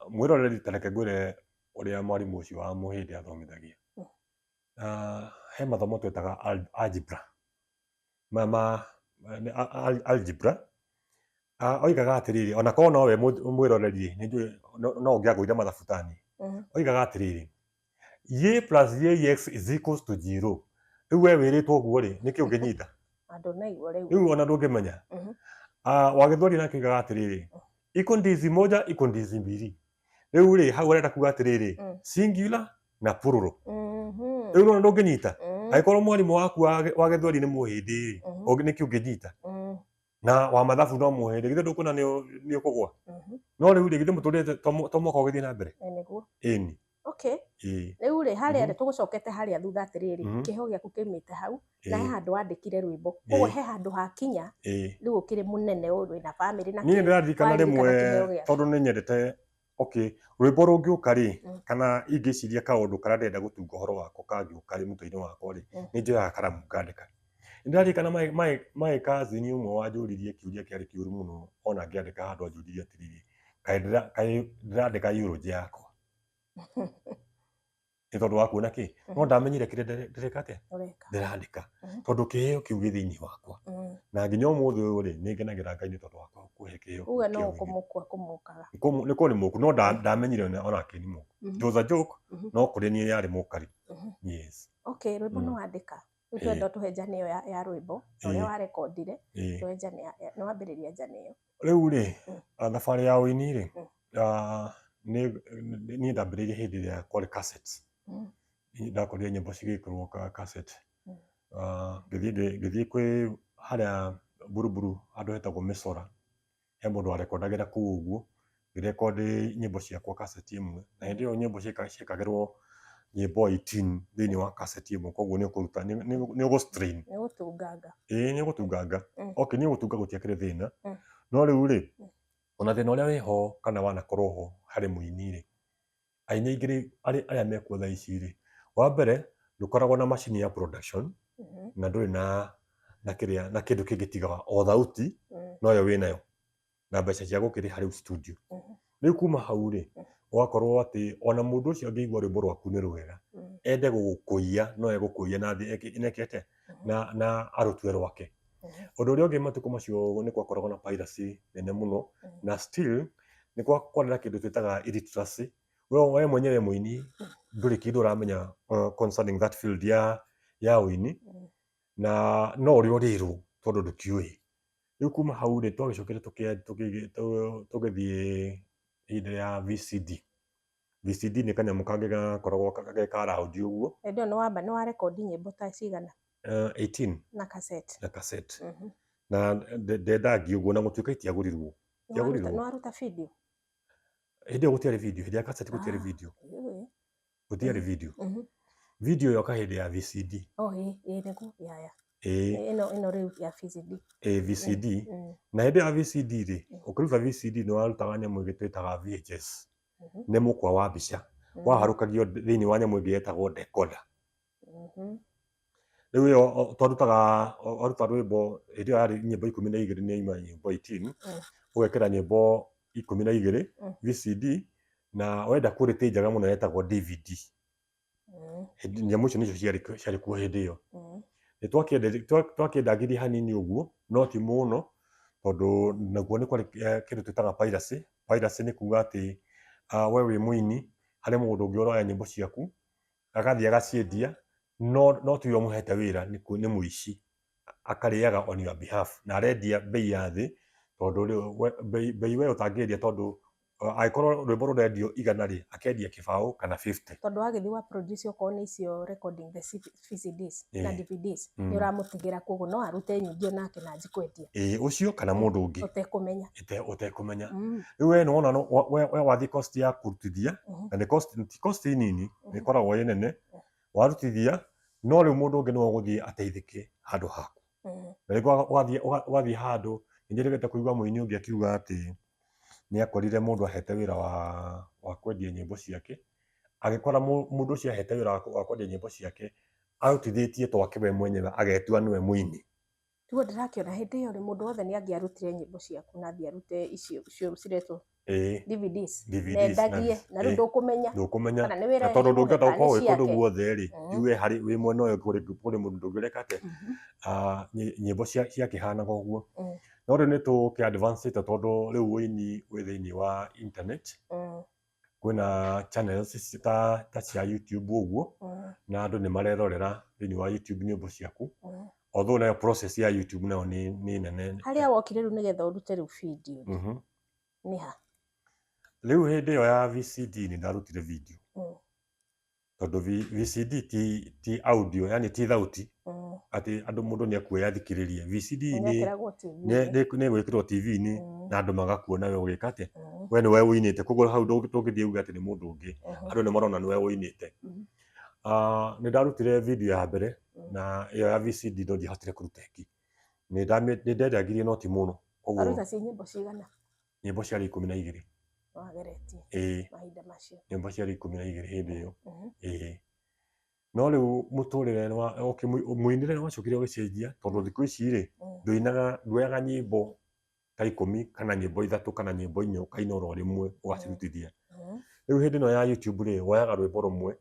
Mwĩroreri ta reke ngwĩre ũrĩa mwarimũ ũcio wa mũhĩndĩ athomithagia. He mathomo twetaga algebra. Algebra. Oigaga atĩrĩrĩ, ona korwo nowe mwĩroreri nĩ njũĩ no ũngĩagũire mathabu ta niĩ. Oigaga atĩrĩrĩ, y plus yx is equals to 0. Rĩu we wĩrĩtwo ũguo rĩ, nĩkĩ ũngĩnyita? Andũ naigua rĩu. Rĩu ona ndũngĩmenya. Wa gĩthweri nake oigaga atĩrĩrĩ, iko ndizi moja iko ndizi mbili. Rĩu rĩ, hau arenda kuga atĩrĩrĩ, singular na plural. Rĩu nona ndũngĩnyita. Angĩkorwo mwarimũ waku wa gĩthweri nĩ mũhĩndĩ rĩ, nĩkĩ ũngĩnyita? Na wa mathabu no mũhĩndĩ, githĩ ndũkuona nĩ ũkũgwa? No rĩu rĩ, githĩ mũtũrĩre to mwaka ũgĩthiĩ na mbere? Nĩguo. Ĩni. Okay. Okay. Ĩĩ. Rĩu rĩ, harĩa rĩ, tũgũcokete harĩa thutha atĩrĩrĩ, kĩheo gĩaku kĩumĩte hau, na he handũ wandĩkire rwĩmbo. Koguo he handũ hakinya, rĩu ũkĩrĩ mũnene ũyũ wĩna bamĩrĩ na Niĩ kĩ, ndĩraririkana waririkana rĩmwe kĩheo gĩaku. Tondũ nĩ nyendete, okay, rwĩmbo rũngĩũka rĩ, kana ingĩciria kaũndũ karĩa ndĩrenda gũtunga ũhoro wako kangĩũka rĩ mũtwe-inĩ wakwa rĩ, nĩ njoyaga karamu ngandĩka. Nĩ ndĩraririkana my cousin ũmwe wanjũririe kĩũria kĩarĩ kĩũru mũno, ona ngĩandĩka handũ anjũririe atĩrĩrĩ, kaĩ ndĩrandĩka eulogy yakwa? Nĩ tondũ wa kuona kĩ, no ndamenyire kĩrĩa ndĩreka atĩa, Ũreka. Ndĩrandĩka tondũ kĩheo kĩu gĩ thĩinĩ wakwa, na nginya ũmũthĩ ũyũ rĩ, nĩ ngenagĩra Ngai nĩ tondũ wa kũhe kĩheo Uga kĩu no kĩa ũini. kũmũkua kũmũkaga. Nĩ korwo nĩ mũku, no ndamenyire onake nĩ mũku. It was a joke, no kũrĩ niĩ yarĩ mũkari. Yes. Okay, rwĩmbo nĩ wandĩka. Rĩu twenda ũtũhe njane ĩyo ya rwĩmbo na ũrĩa warekondire, tũhe njane nĩ wambĩrĩria njane ĩyo. Rĩu rĩ, thabarĩ ya ũini rĩ, niĩ ndambĩrĩirie hĩndĩ ĩrĩa kwarĩ cassettes. Ndakorire nyĩmbo cigĩkĩrwo cassette. Ngĩthiĩ kwĩ harĩa Buruburu handũ hetagwo Mĩcora, he mũndũ warekondagĩra kũu ũguo, ngĩrekondi nyĩmbo ciakwa cassette ĩmwe, na hĩndĩ ĩyo nyĩmbo ciekagĩrwo nyĩmbo 18 thĩinĩ wa cassette ĩmwe, koguo nĩ ũkũruta nĩ ũgũ strain. Nĩ gũtunganga. Ĩĩ, nĩ ũgũtunganga. Okay, nĩ ũgũtunga gũtiakĩrĩ thĩna, no rĩu rĩ, ona thĩna ũrĩa wĩho kana wanakorwo ho harĩ mũini rĩ, aini aingĩ rĩ, arĩa mekuo thaa ici rĩ, wa mbere ndũkoragwo na macini ya production, na ndũrĩ na kĩrĩa na kĩndũ kĩngĩ tiga o thauti, noyo wĩnayo na mbeca cia gũkĩrĩha rĩu studio. Rĩu kuma hau rĩ, ũgakorwo atĩ ona mũndũ ũcio angĩigua rwĩmbo rwaku nĩ rwega, ende gũgũkũiya, no egũkũiya na thiĩ neke atĩa, na arũtue rwake. Ũndũ ũrĩa ũngĩ, matukũ macio nĩ gwakoragwo na piracy nene mũno, na still nĩ kwarĩ na kĩndũ twĩtaga illiteracy. We mwenyewe mũini ndũrĩ kĩndũ ũramenya concerning that field ya ũini, na no ũrĩa ũrĩrwo tondũ ndũkĩũĩ. Rĩu kuma hau rĩ, twagĩcokire tũgĩthiĩ ihinda rĩa VCD. VCD nĩ kanyamũ kangĩ gakoragwo ge ka round ũguo. Hĩndĩ ĩyo nĩ wamba nĩ warekondi nyĩmbo ta cigana? 18. Na cassette? Na cassette. Na ndendangi ũguo na gũtuĩka itiagũrirwo. Nĩ waruta video? Hĩndĩ ĩyo gũtiarĩ video, hĩndĩ ya cassette gũtiarĩ video. Gũtiarĩ video. Video yoka hĩndĩ ya VCD. Oh, ĩĩ, nĩguo ya. Ĩĩ. Ĩno rĩu ya VCD. Ĩĩ, VCD. Na hĩndĩ ya VCD rĩ, ũkĩruta VCD nĩ warutaga nyamũ ĩngĩ twĩtaga VHS. Nĩ mũkwa wa mbica waharũkagio thĩinĩ wa nyamũ ĩngĩ yetagwo decoder. Rĩu ĩyo twarutaga, waruta rwĩmbo hĩndĩ ĩyo yarĩ nyĩmbo 12, nĩ ima nyĩmbo 18, ũgekĩra nyĩmbo 12 VCD, na wenda quality njega mũno yetagwo DVD. Nyamũ icio nĩcio ciarĩ kuo hĩndĩ ĩyo. Nĩ twakĩendangirie hanini ũguo, no ti mũno, tondũ naguo nĩ kwarĩ kĩndũ twĩtaga piracy. Piracy nĩ kuga atĩ we wĩ mũini, harĩ mũndũ ũngĩ ũroya nyĩmbo ciaku agathiĩ agaciendia, no tiwe ũmũhete wĩra, nĩ mũici, akarĩaga on your behalf na arendia bei ya thĩ, tondũ bei we ũtangĩendia, tondũ angĩkorwo rwĩmbo rũrendio 100 rĩ, akendia 20 kana 50. Tondũ wagĩthiĩ wa produce okorwo nĩ icio recording the VCDs na DVDs, nĩ ũramũtigĩra, koguo no arute nyingĩ onake na anjie kwendia. Ĩĩ, ũcio kana mũndũ ũngĩ. Ũtekũmenya. Ũtekũmenya. Rĩu we nĩwona we wathiĩ cost ya kũrutithia, na nĩ cost, ti cost nini, nĩ ĩkoragwo ĩ nene warutithia, no rĩu mũndũ ũngĩ nĩwe ũgũthiĩ ateithĩke handũ haku. Na rĩngĩ ũgathiĩ handũ, nĩ njĩrĩgĩte kũigua mũini ũngĩ akiuga atĩ nĩ akorire mũndũ ahete wĩra wa kwendia nyĩmbo ciake, agĩkora mũndũ ũcio ahete wĩra wa kwendia nyĩmbo ciake arutithĩtie twake we mwenyewe, agetua nĩwe mũini. Tiguo ndĩrakĩona hĩndĩ ĩyo rĩ, mũndũ wothe nĩ angĩarutire nyĩmbo ciaku na athiĩ arute icio ciretwo DVDs, DVDs, nendagie, na rĩu ndũkũmenya. Ndũkũmenya. Kana nĩ wĩra Na tondũ ndũngĩhota kana nĩ gũkorwo wĩ kũndũ ciake. Guothe rĩ, rĩu we harĩ wĩ mwena ũyũ kũrĩ mũndũ ndũngĩreka atĩa, nyĩmbo ciakĩhanaga ũguo. No rĩu nĩ tũkĩ advance tondũ rĩu ũini wĩ thĩinĩ wa internet. Kwĩna channels ta cia YouTube ũguo, na andũ nĩ marerorera thĩinĩ wa YouTube nyĩmbo ciaku, although nayo process ya YouTube nayo nĩ nene. Harĩa wokire rĩu nĩgetha ũrute rĩu video nĩ ha? Rĩu hĩndĩ ĩyo ya VCD nĩ ndarutire video, tondũ VCD ti audio, yani ti thauti atĩ andũ mũndũ nĩ ekuoya athikĩrĩrie. VCD Nĩekĩragwo TV-inĩ. Nĩ gwĩkĩrwo TV-inĩ na andũ magakuona we ũgĩka atĩa. We nĩwe ũinĩte, koguo hau ndũngĩthiĩ uge atĩ nĩ mũndũ ũngĩ, andũ nĩ marona nĩwe ũinĩte. Ah, nĩ ndarutire video ya mbere na ĩyo ya VCD, no ndiahotire kũruta ĩngĩ. Nĩ ndendangirie no ti mũno koguo. Waruta ci nyĩmbo cigana? Nyĩmbo ciarĩ 12. Wageretie Ĩĩ. mahinda macio? Nyĩmbo ciarĩ 12 hĩndĩ ĩyo. Ĩĩ, no rĩu mũtũrĩre nĩ okay, mũinĩre nĩ wacokire ũgĩcenjia, tondũ thikũ ici rĩ, ndũinaga, nduoyaga nyĩmbo ta 10 kana nyĩmbo 3 kana nyĩmbo 4 ũkaina oro rĩmwe ũgacirutithia. Rĩu hĩndĩ ĩno ya YouTube rĩ, woyaga rwĩmbo rũmwe,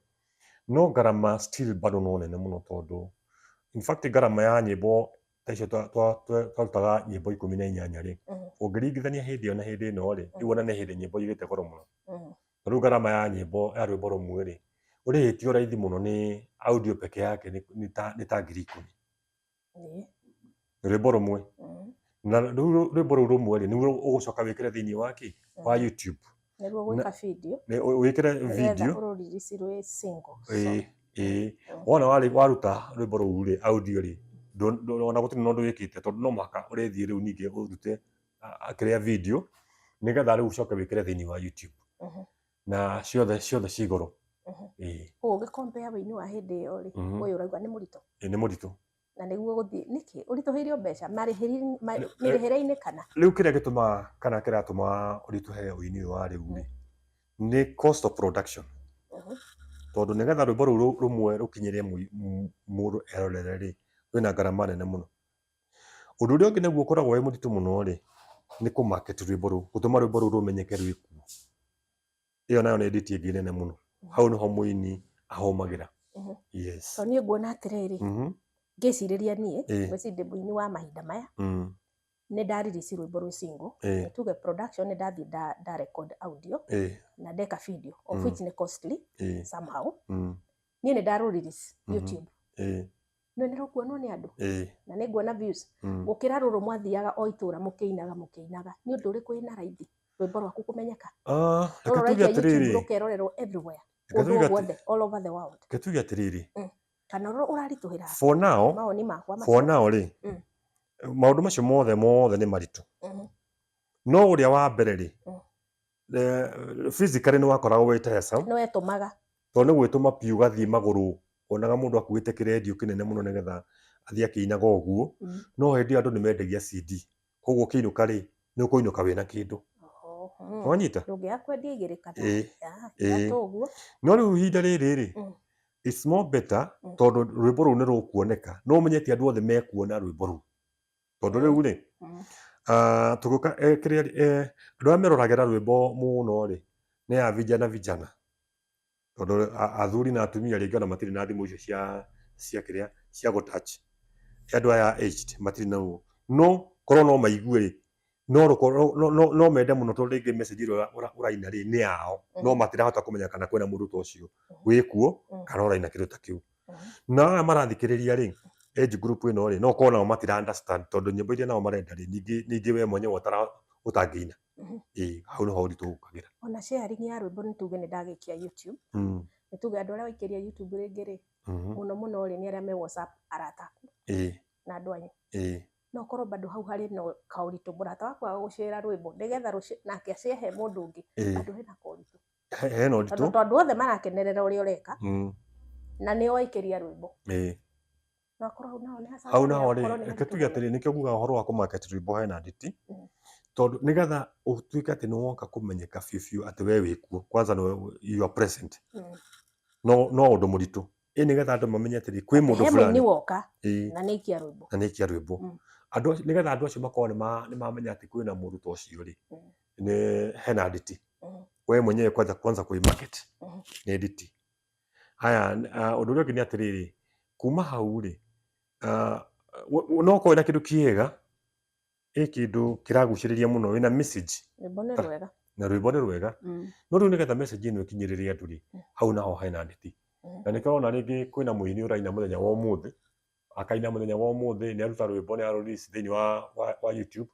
no ngarama still bado no nene mũno, tondũ in fact ngarama ya nyĩmbo ta icio twarutaga nyĩmbo 18 rĩ, ũngĩringithania hĩndĩ ĩyo na hĩndĩ ĩno rĩ, rĩu ona nĩ hĩndĩ nyĩmbo igĩte goro mũno. Rĩu ngarama ya nyĩmbo ya rwĩmbo rũmwe rĩ, ũrĩhĩtio raithi mũno nĩ audio peke yake nĩ ta 10,000. Rwĩmbo rũmwe. Na rĩu rwĩmbo rũu rũmwe rĩ, nĩguo ũgũcoka wĩkĩre thĩinĩ wa kĩ wa YouTube. Nĩguo gwĩka video. Nĩ wĩkĩre nĩgetha video. Ũrũririci rwĩ single. Ĩĩ ĩĩ, wona waruta rwĩmbo rũu rĩ, audio rĩ, ona gũtirĩ na ũndũ wĩkĩte, tondũ no mũhaka ũrĩthiĩ rĩu ningĩ ũrute kĩrĩa video, nĩgetha rĩu ũcoke wĩkĩre thĩinĩ wa YouTube. Na ciothe ciothe ci goro. Ĩĩ. Koguo ũgĩcompare wĩini wa hĩndĩ ĩyo rĩ, ũyũ ũraigua nĩ mũritũ? Ĩĩ, nĩ mũritũ. Na nĩguo gũthiĩ nĩkĩ ũritũhĩirio mbeca mĩrĩhĩre-inĩ kana? Rĩu kĩrĩa gĩtũmaga kana kĩratũma ũritũhe ũini ũyũ wa rĩu rĩ, nĩ cost of production, tondũ nĩgetha rwĩmbo rũu rũmwe rũkinyĩre mũndũ erorere rĩ, rwĩna ngarama nene mũno. Ũndũ ũrĩa ũngĩ naguo ũkoragwo wĩ mũritũ mũno rĩ, nĩ kũ-market rwĩmbo rũu, gũtũma rwĩmbo rũu rũmenyeke rwĩ kuo. Ĩyo nayo nĩ nditi ĩngĩ nene mũno. Hau nĩho mũini ahũmagĩra. Yes. Tondũ niĩ nguona atĩrĩrĩ, ngĩcirĩria niĩ, ngwĩciria ndĩ mũini wa mahinda maya, nĩ ndaririci rwĩmbo rwĩ single, nĩ tuge production nĩ ndathiĩ nda record audio na ndeka video, of which nĩ costly somehow. Niĩ nĩ ndarũrelease YouTube, no nĩ rũkuonwo nĩ andũ na nĩ nguona views gũkĩra rũrũ mwathiaga o itũra mũkĩinaga mũkĩinaga. Nĩ ũndũ ũrĩkũ wĩna raithi rwĩmbo rwaku kũmenyeka? Ah, rũrũ reke tuge ũraikia YouTube atĩrĩrĩ, rũkerorerwo everywhere, reke kũndũ tuge guothe, all over the world. Reke tuge atĩrĩrĩ, Kana rũrũ ũraritũhĩra? For now, mawoni makwa for macio. Now rĩ, maũndũ macio mothe mothe nĩ maritũ, no ũrĩa wa mbere rĩ, physically nĩ wakoragwo wĩ tiresome. Nĩ wetũmaga. Tondũ nĩ gwĩtũma piũ ũgathiĩ magũrũ, wonaga mũndũ akuĩte kĩrendio kĩnene mũno nĩgetha athiĩ akĩinaga ũguo. No hĩndĩ ĩyo andũ nĩ mendagia CD, koguo ũkĩinũka rĩ, nĩ ũkũinũka wĩna kĩndũ. Wanyita? Ndũngĩaga kwendia igĩrĩ kana ithatũ ũguo. No rĩu ihinda rĩrĩ rĩ, it's more better, tondũ rwĩmbo rũu nĩ rũkuoneka, no ũmenye ti andũ othe mekuona rwĩmbo rũu, tondũ rĩu rĩ, ah, tũgĩũka kĩrĩa andũ arĩa meroragĩra rwĩmbo mũno rĩ, nĩ a vijana vijana, tondũ athuri na atumia rĩngĩ ona matirĩ na thimũ icio cia kĩrĩa cia gũtouch. Andũ aya aged matirĩ na ũguo, no korwo no maigue rĩ, no rũkorwo no mende mũno, tondũ rĩngĩ message ĩrĩa ũraina rĩ, nĩ yao, no matirahota kũmenya kana kwĩna mũndũ ta ũcio wĩkuo kana ũraina kĩndũ ta kĩu. Na aya marathikĩrĩria rĩ, age group ĩno rĩ, no korwo nao matira understand, tondũ nyĩmbo iria nao marenda rĩ, ningĩ we mwenyewe ũtangĩina. Ĩĩ, hau nĩho ũritũ ũkagĩra. Ona sharing ya rwĩmbo, nĩ tuge nĩ ndagĩkia YouTube, nĩ tuge andũ arĩa waikĩria YouTube rĩngĩ rĩ, mũno mũno rĩ, nĩ arĩa me WhatsApp, arata aku na andũ anyu. No korwo bado hau harĩ na kaũritũ, mũrata waku agũcĩra rwĩmbo nĩgetha nake acehe mũndũ ũngĩ, bado hena kaũritũ. Hena tondũ ũritũ. Tondũ othe marakenerera ũrĩa ũreka na nĩo waikĩria rwĩmbo. No akorwo hau naho nĩ Hau naho hakorwo rĩ, nĩ reke tuge haritũ mũno. Atĩrĩ, nĩkĩo ngugaga ũhoro wa kũmarket rwĩmbo hena nditi, tondũ nĩgetha ũtuĩke atĩ nĩwoka kũmenyeka biũ biũ atĩ we wĩkuo, kwanza nĩwe you are present, no ũndũ mũritũ ĩ nĩgetha andũ mamenye atĩrĩ, kwĩ mũndũ he mũini fulani woka na nĩ aikia rwĩmbo. Na nĩ aikia rwĩmbo. Andũ nĩgetha andũ acio makorwo nĩ mamenya atĩ kwĩna mũndũ ta ũcio rĩ, nĩ hena nditi. We mwenyewe kwanza kwĩ market nĩ nditi. Haya, ũndũ ũrĩa ũngĩ nĩ atĩrĩrĩ, kuma hau rĩ, no ũkorwo wĩna kĩndũ kĩega, ĩ kĩndũ kĩragucĩrĩria mũno, wĩna message. Rwĩmbo nĩ rwega. Na rwĩmbo nĩ rwega, no rĩu nĩgetha message ĩno ĩkinyĩrĩre andũ rĩ, hau naho hena nditi. Na nĩkĩo ũrona rĩngĩ kwĩna mũini ũraina mũthenya wa ũmũthĩ, akaina mũthenya wa ũmũthĩ, nĩ aruta rwĩmbo, nĩ arelease thĩinĩ wa YouTube,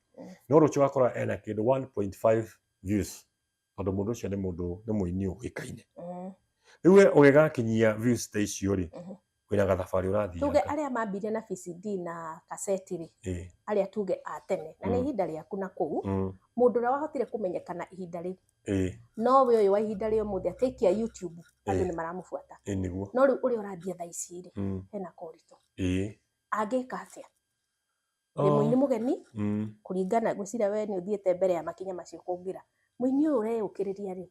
no rũciũ ũgakora ena kĩndũ 1.5 views, tondũ mũndũ ũcio nĩ mũndũ nĩ mũini ũĩkaine. Rĩu we ũgĩgakinyia views ta icio rĩ, wĩna gathabarĩ Tuge ũrathianga. Arĩa mambirie na VCD na kaseti rĩ, arĩa tuge a tene na nĩ ihinda rĩaku na kũu. Mũndũ ũrĩa wahotire kũmenyekana ihinda rĩu nowe ũyũ wa ihinda rĩa ũmũthĩ akĩikia YouTube andũ nĩ maramũbuata. Nĩguo. No rĩu ũrĩa ũrambia thaa ici rĩ, hena koritũ, angĩka atĩa? Ndĩ mũini mũgeni, kũringana ngwĩciria we nĩ ũthiĩte mbere ya makinya macio kũngĩra mũini ũyũ ũreyũkĩrĩria rĩ,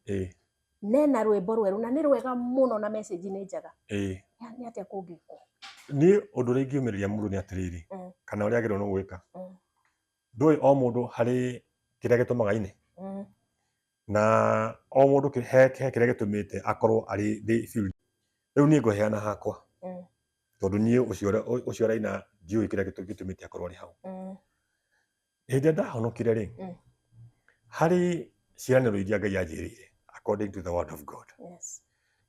nena rwĩmbo rwerũ na nĩ rwega mũno na message nĩ njega. Nĩ atĩa kũngĩkwo? Niĩ ũndũ ũrĩa ingĩũmĩrĩria mũndũ nĩ atĩrĩrĩ, kana ũrĩa agĩrĩirwo nĩ gwĩka, ndũĩ o mũndũ harĩ kĩrĩa gĩtũmaga aine, na o mũndũ he kĩrĩa gĩtũmĩte akorwo arĩ thĩ field. Rĩu niĩ ngũheana hakwa, tondũ niĩ ũcio ũraina ndiũĩ kĩrĩa gĩtũmĩte akorwo arĩ hau. Hĩndĩ ĩrĩa ndahonokire rĩ, harĩ ciĩranĩro iria Ngai anjĩrĩire according to the word of God.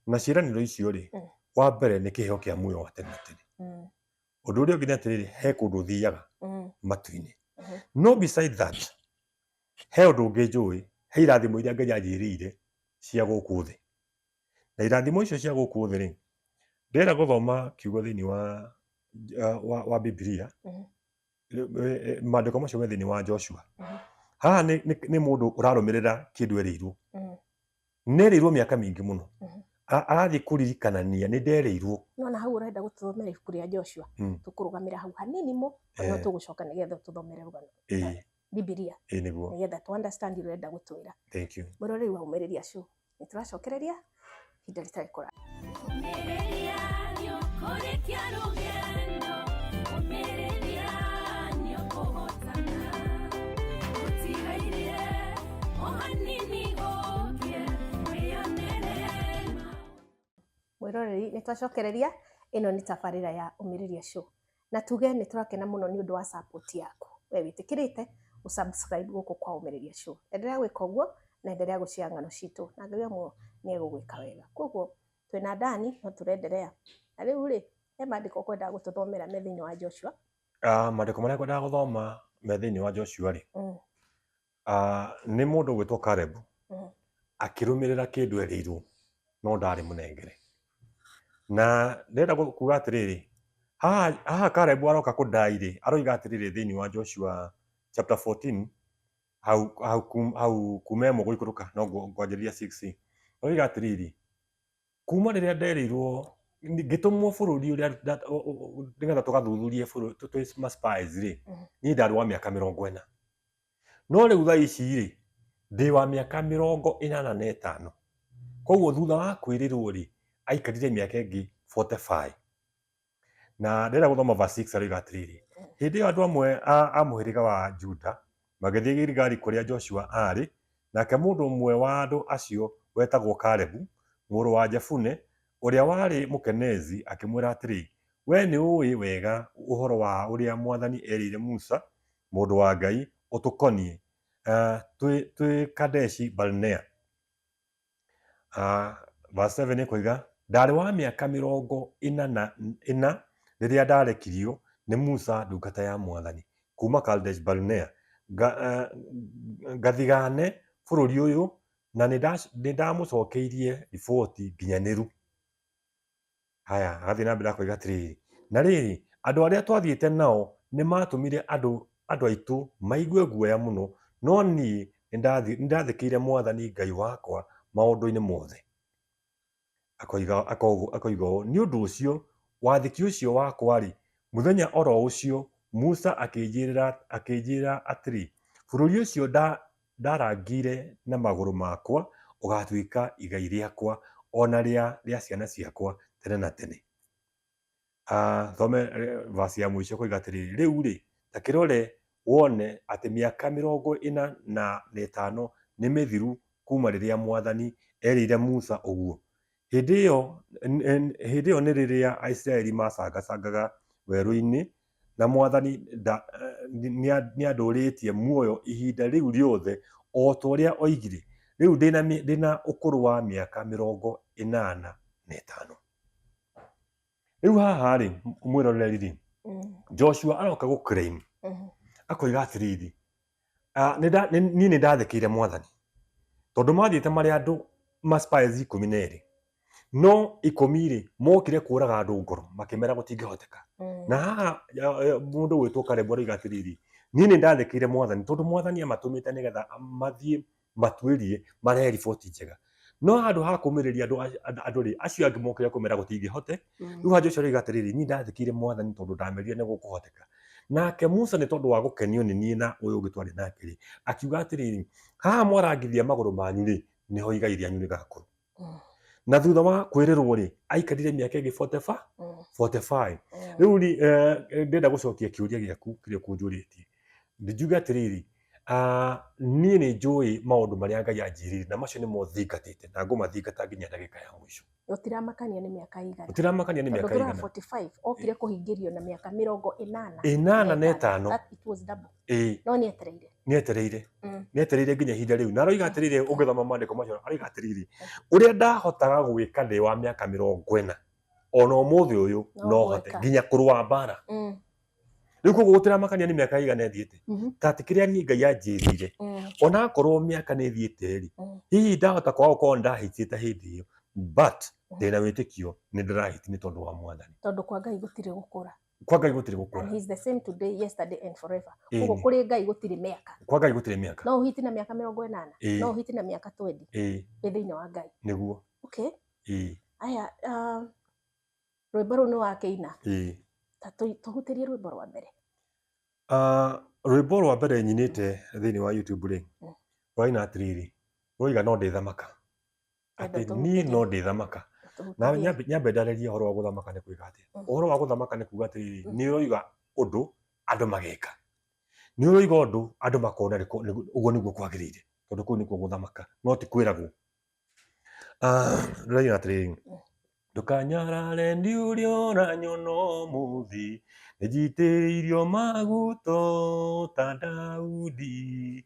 Na ciĩranĩro icio rĩ, wa mbere nĩ kĩheo kĩa muoyo wa tene na tene. Ũndũ ũrĩa ũngĩ nĩ atĩrĩrĩ, he kũndũ ũthiaga matu-inĩ. No beside that, he ũndũ ũngĩ njũĩ, he irathimo iria Ngai anjĩrĩire cia gũkũ thĩ. Na irathimo icio cia gũkũ thĩ rĩ, ndĩrenda gũthoma kiugo thĩinĩ wa Bibilia, maandĩko macio me thĩinĩ wa Joshua. Haha nĩ mũndũ ũrarũmĩrĩra kĩndũ erĩirwo. Nĩ erĩirwo mĩaka mĩingĩ mũno. Arathiĩ kũririkanania nĩ nderĩirwo. Nona hau ũrenda gũtũthomera ibuku rĩa Joshua, tũkũrũgamĩra hau hanini mo, no tũgũcoka nĩgetha tũthomere rũgano Bibilia, Ĩĩ nĩguo. nĩgetha tũ understand ũrĩa ũrenda gũtwĩra. Thank you. Mwĩroreri wa Ũmĩrĩria Show, nĩ tũracokereria ihinda rĩtarĩ kũraya. Ũmĩrĩria nĩũkũrĩkia rũgendo, ũmĩrĩria nĩũkũhotana. Gũtigaire o hanini gũkĩe, wĩyonere maũndũ. Mwĩroreri, nĩ twacokereria. Ĩno nĩ tabarĩra ya Ũmĩrĩria Show, na tuge nĩ tũrakena mũno nĩ ũndũ wa support yaku we wĩtĩkĩrĩte ũsubscribe gũkũ kwa Ũmĩrĩria Show. Endelea gwĩka ũguo na endelea gũshare ng'ano citũ, na Ngai wa muoyo nĩ egũgwĩka wega. Koguo twĩna Dani no tũrenderea na rĩu rĩ, he maandĩko ũkwendaga gũtũthomera me thĩinĩ wa Joshua. Maandĩko marĩa ngwendaga gũthoma me thĩinĩ wa Joshua rĩ, nĩ mũndũ ũgwĩtwo Caleb, akĩrũmĩrĩra kĩndũ erĩirwo no ndarĩ mũnengere. Na ndĩrenda kuga atĩrĩrĩ, haha Caleb aroka kũndai rĩ, aroiga atĩrĩrĩ thĩinĩ wa Joshua chapter 14, hau kuma 1 gũikũrũka, no ngwanjĩrĩria 6, aroiga atĩrĩrĩ, kuma rĩrĩa nderĩirwo ngĩtũmwo bũrũri ũrĩa nĩgetha tũgathuthurie bũrũri twĩ ma spies rĩ, niĩ ndarĩ wa mĩaka 40, no rĩu thaa ici rĩ, ndĩ wa mĩaka 85. Koguo thutha wa kwĩrĩrwo rĩ, aikarire mĩaka ĩngĩ 45. Na ndĩrenda gũthoma verse 6, aroiga atĩrĩrĩ, hĩndĩ ĩyo andũ amwe a mũhĩrĩga wa Juda magĩthiĩ Giligali kũrĩa Joshua aarĩ, nake mũndũ ũmwe wa andũ acio wetagwo Kalebu mũrũ wa Jefune ũrĩa warĩ Mũkenezi akĩmwĩra atĩrĩ, wee nĩ ũĩ wega ũhoro wa ũrĩa Mwathani erĩire Musa mũndũ wa Ngai ũtũkoniĩ, twĩ Kadeshi Barnea. Verse 7 ĩkoiga, ndarĩ wa mĩaka 44 rĩrĩa ndarekirio nĩ Musa ndungata ya Mwathani kuma Kadesh Barnea ngathigane bũrũri ũyũ, na nĩ ndamũcokeirie riboti nginyanĩru. Haya, agathiĩ na mbere akoiga atĩrĩrĩ, na rĩrĩ, andũ arĩa twathiĩte nao nĩ matũmire andũ aitũ maigue guoya mũno, no niĩ nĩ ndathĩkĩire Mwathani Ngai wakwa maũndũ-inĩ mothe. Akoiga ũũ, nĩ ũndũ ũcio wathĩki ũcio wakwa rĩ, mũthenya oro ũcio Musa akĩnjĩra atĩrĩ, bũrũri ũcio ndarangĩire na magũrũ makwa ũgatuĩka igai rĩakwa ona rĩa ciana ciakwa tene na tene. Thome verse ya mũico koiga atĩrĩrĩ, rĩu rĩ, ta kĩrore wone atĩ mĩaka 45 nĩ mĩthiru kuma rĩrĩa Mwathani erĩire Musa ũguo. Hĩndĩ ĩyo nĩ rĩrĩa Aisiraeli macangacangaga werũ-inĩ, na Mwathani nĩandũrĩtie muoyo ihinda rĩu rĩothe o ta ũrĩa oigire. Rĩu ndĩna ũkũrũ wa mĩaka 85. Rĩu haha rĩ, mwĩroreri rĩ, Joshua aroka gũ claim, akoiga atĩrĩrĩ, niĩ nĩ ndathĩkĩire Mwathani, tondũ mathiĩte marĩ andũ ma spies 12, no 10 rĩ, mokire kũraga andũ ngoro makĩmera gũtingĩhoteka. Na haha mũndũ gwĩtwo Caleb aroiga atĩrĩrĩ, Niĩ nĩ ndathĩkĩire mwathani tondũ mwathani amatũmĩte nĩgetha mathiĩ matuĩrie marehe riboti njega. No handũ ha kũmĩrĩria andũ rĩ, acio angĩ mokire kũmera gũtingĩhote. Rĩu ha Joshua aroiga atĩrĩrĩ, niĩ ndathĩkĩire mwathani tondũ ndamerire nĩ gũkũhoteka. Nake Musa nĩ tondũ wa gũkenio nĩ niĩ na ũyũ ũngĩ twarĩ nake rĩ, akiuga atĩrĩrĩ, haha mwarangithia magũrũ manyu rĩ, nĩho igai rĩanyu rĩgakorwo. Na thutha wa kwĩrĩrwo rĩ, aikarire mĩaka ĩngĩ 45. 45. Rĩu rĩ, ndĩrenda gũcokia kĩũria gĩaku kĩrĩa ũkũnjũrĩtie. Njuge atĩrĩrĩ, niĩ nĩ njũĩ maũndũ marĩa Ngai anjĩrĩire na macio nĩmo thingatĩte na ngũmathingata nginya ndagĩka ya mũico. Gũtiramakania nĩ mĩaka igana. Gũtiramakania nĩ Tondũ mĩaka tũrora igana. 45 okire kũhingĩrio na mĩaka 85. 85. That it was double. Ĩĩ. No nĩetereire. Nĩetereire. Nĩetereire nginya ihinda rĩu. Na aroiga atĩrĩrĩ, ũngĩthoma maandĩko macio, aroiga atĩrĩrĩ, ũrĩa ndahotaga gwĩka ndĩ wa mĩaka 40, ona ũmũthĩ ũyũ no hote nginya kũrũa mbara. Rĩu koguo gũtiramakania nĩ mĩaka igana ĩthiĩte. Ta atĩ kĩrĩa niĩ Ngai anjĩrĩire, ona akorwo mĩaka nĩ ĩthiĩte rĩ, hihi ndahota kwaga gũkorwo nĩndahĩtĩte hĩndĩ ĩyo, but ndĩna wĩtĩkio nĩ ndĩrahĩti nĩ tondũ wa mwathani. Tondũ kwa Ngai gũtirĩ gũkũra. Kwa Ngai gũtirĩ gũkũra. And he is the same today, yesterday and forever. Koguo kũrĩ Ngai gũtirĩ mĩaka. Kwa Ngai gũtirĩ mĩaka. No ũhiti na mĩaka 80, no ũhiti na mĩaka 20. Wĩ thĩinĩ wa Ngai. Nĩguo. Okay. Aya, rwĩmbo rũu nĩ wakĩina. Ta tũhutĩrie rwĩmbo rwa mbere. Rwĩmbo rwa mbere nyinĩte thĩinĩ wa YouTube rĩ, rwaina atĩrĩrĩ, rwoiga no ndĩthamaka. Atĩ niĩ no ndĩthamaka. Na nyambe ndarĩrie ũhoro wa gũthamaka nĩ kwĩka atĩa. Ũhoro wa gũthamaka nĩ kuga atĩrĩrĩ, nĩ ũroiga ũndũ andũ mageka. Nĩ ũroiga ũndũ andũ makona ũguo nĩguo kwagĩrĩire, tondũ kũu nĩkuo gũthamaka, no ti kwĩragwo. Rũraina atĩrĩrĩ, ndũkanyarare nĩ ũrĩa ũranyona ũmũthĩ, nĩnjitĩrĩirio maguta ta Daudi,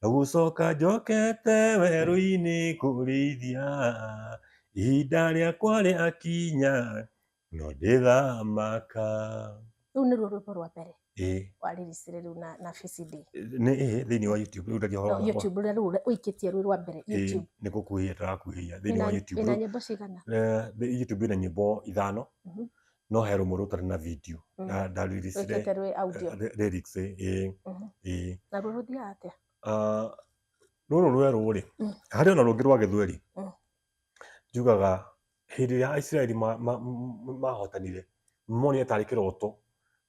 na gũcoka njokete werũ-inĩ kũrĩithia, ihinda rĩakwa rĩakinya no ndĩthamaka. Rũu nĩruo rwĩmbo rwa mbere warĩricire rĩu na VCD. Nĩ thĩinĩ wa YouTube rĩu ndagia ũhoro. YouTube rũrĩa rĩu ũikĩtie rwĩ rwa mbere YouTube. Nĩ gũkuhĩhia tũrakuhĩhia thĩinĩ wa YouTube. Ĩna nyĩmbo cigana? YouTube ĩna nyĩmbo 5. No he rũmwe rũtarĩ na video. Ndarĩricire Rwĩkĩte rwĩ audio. Lyrics, ĩĩ. Naruo rũthiaga atĩa? Rũrũ rwerũ rĩ, harĩ ona rũngĩ rwa Gĩthweri. Njugaga hĩndĩ ĩrĩa Aisiraeli mahotanire, monire tarĩ kĩroto,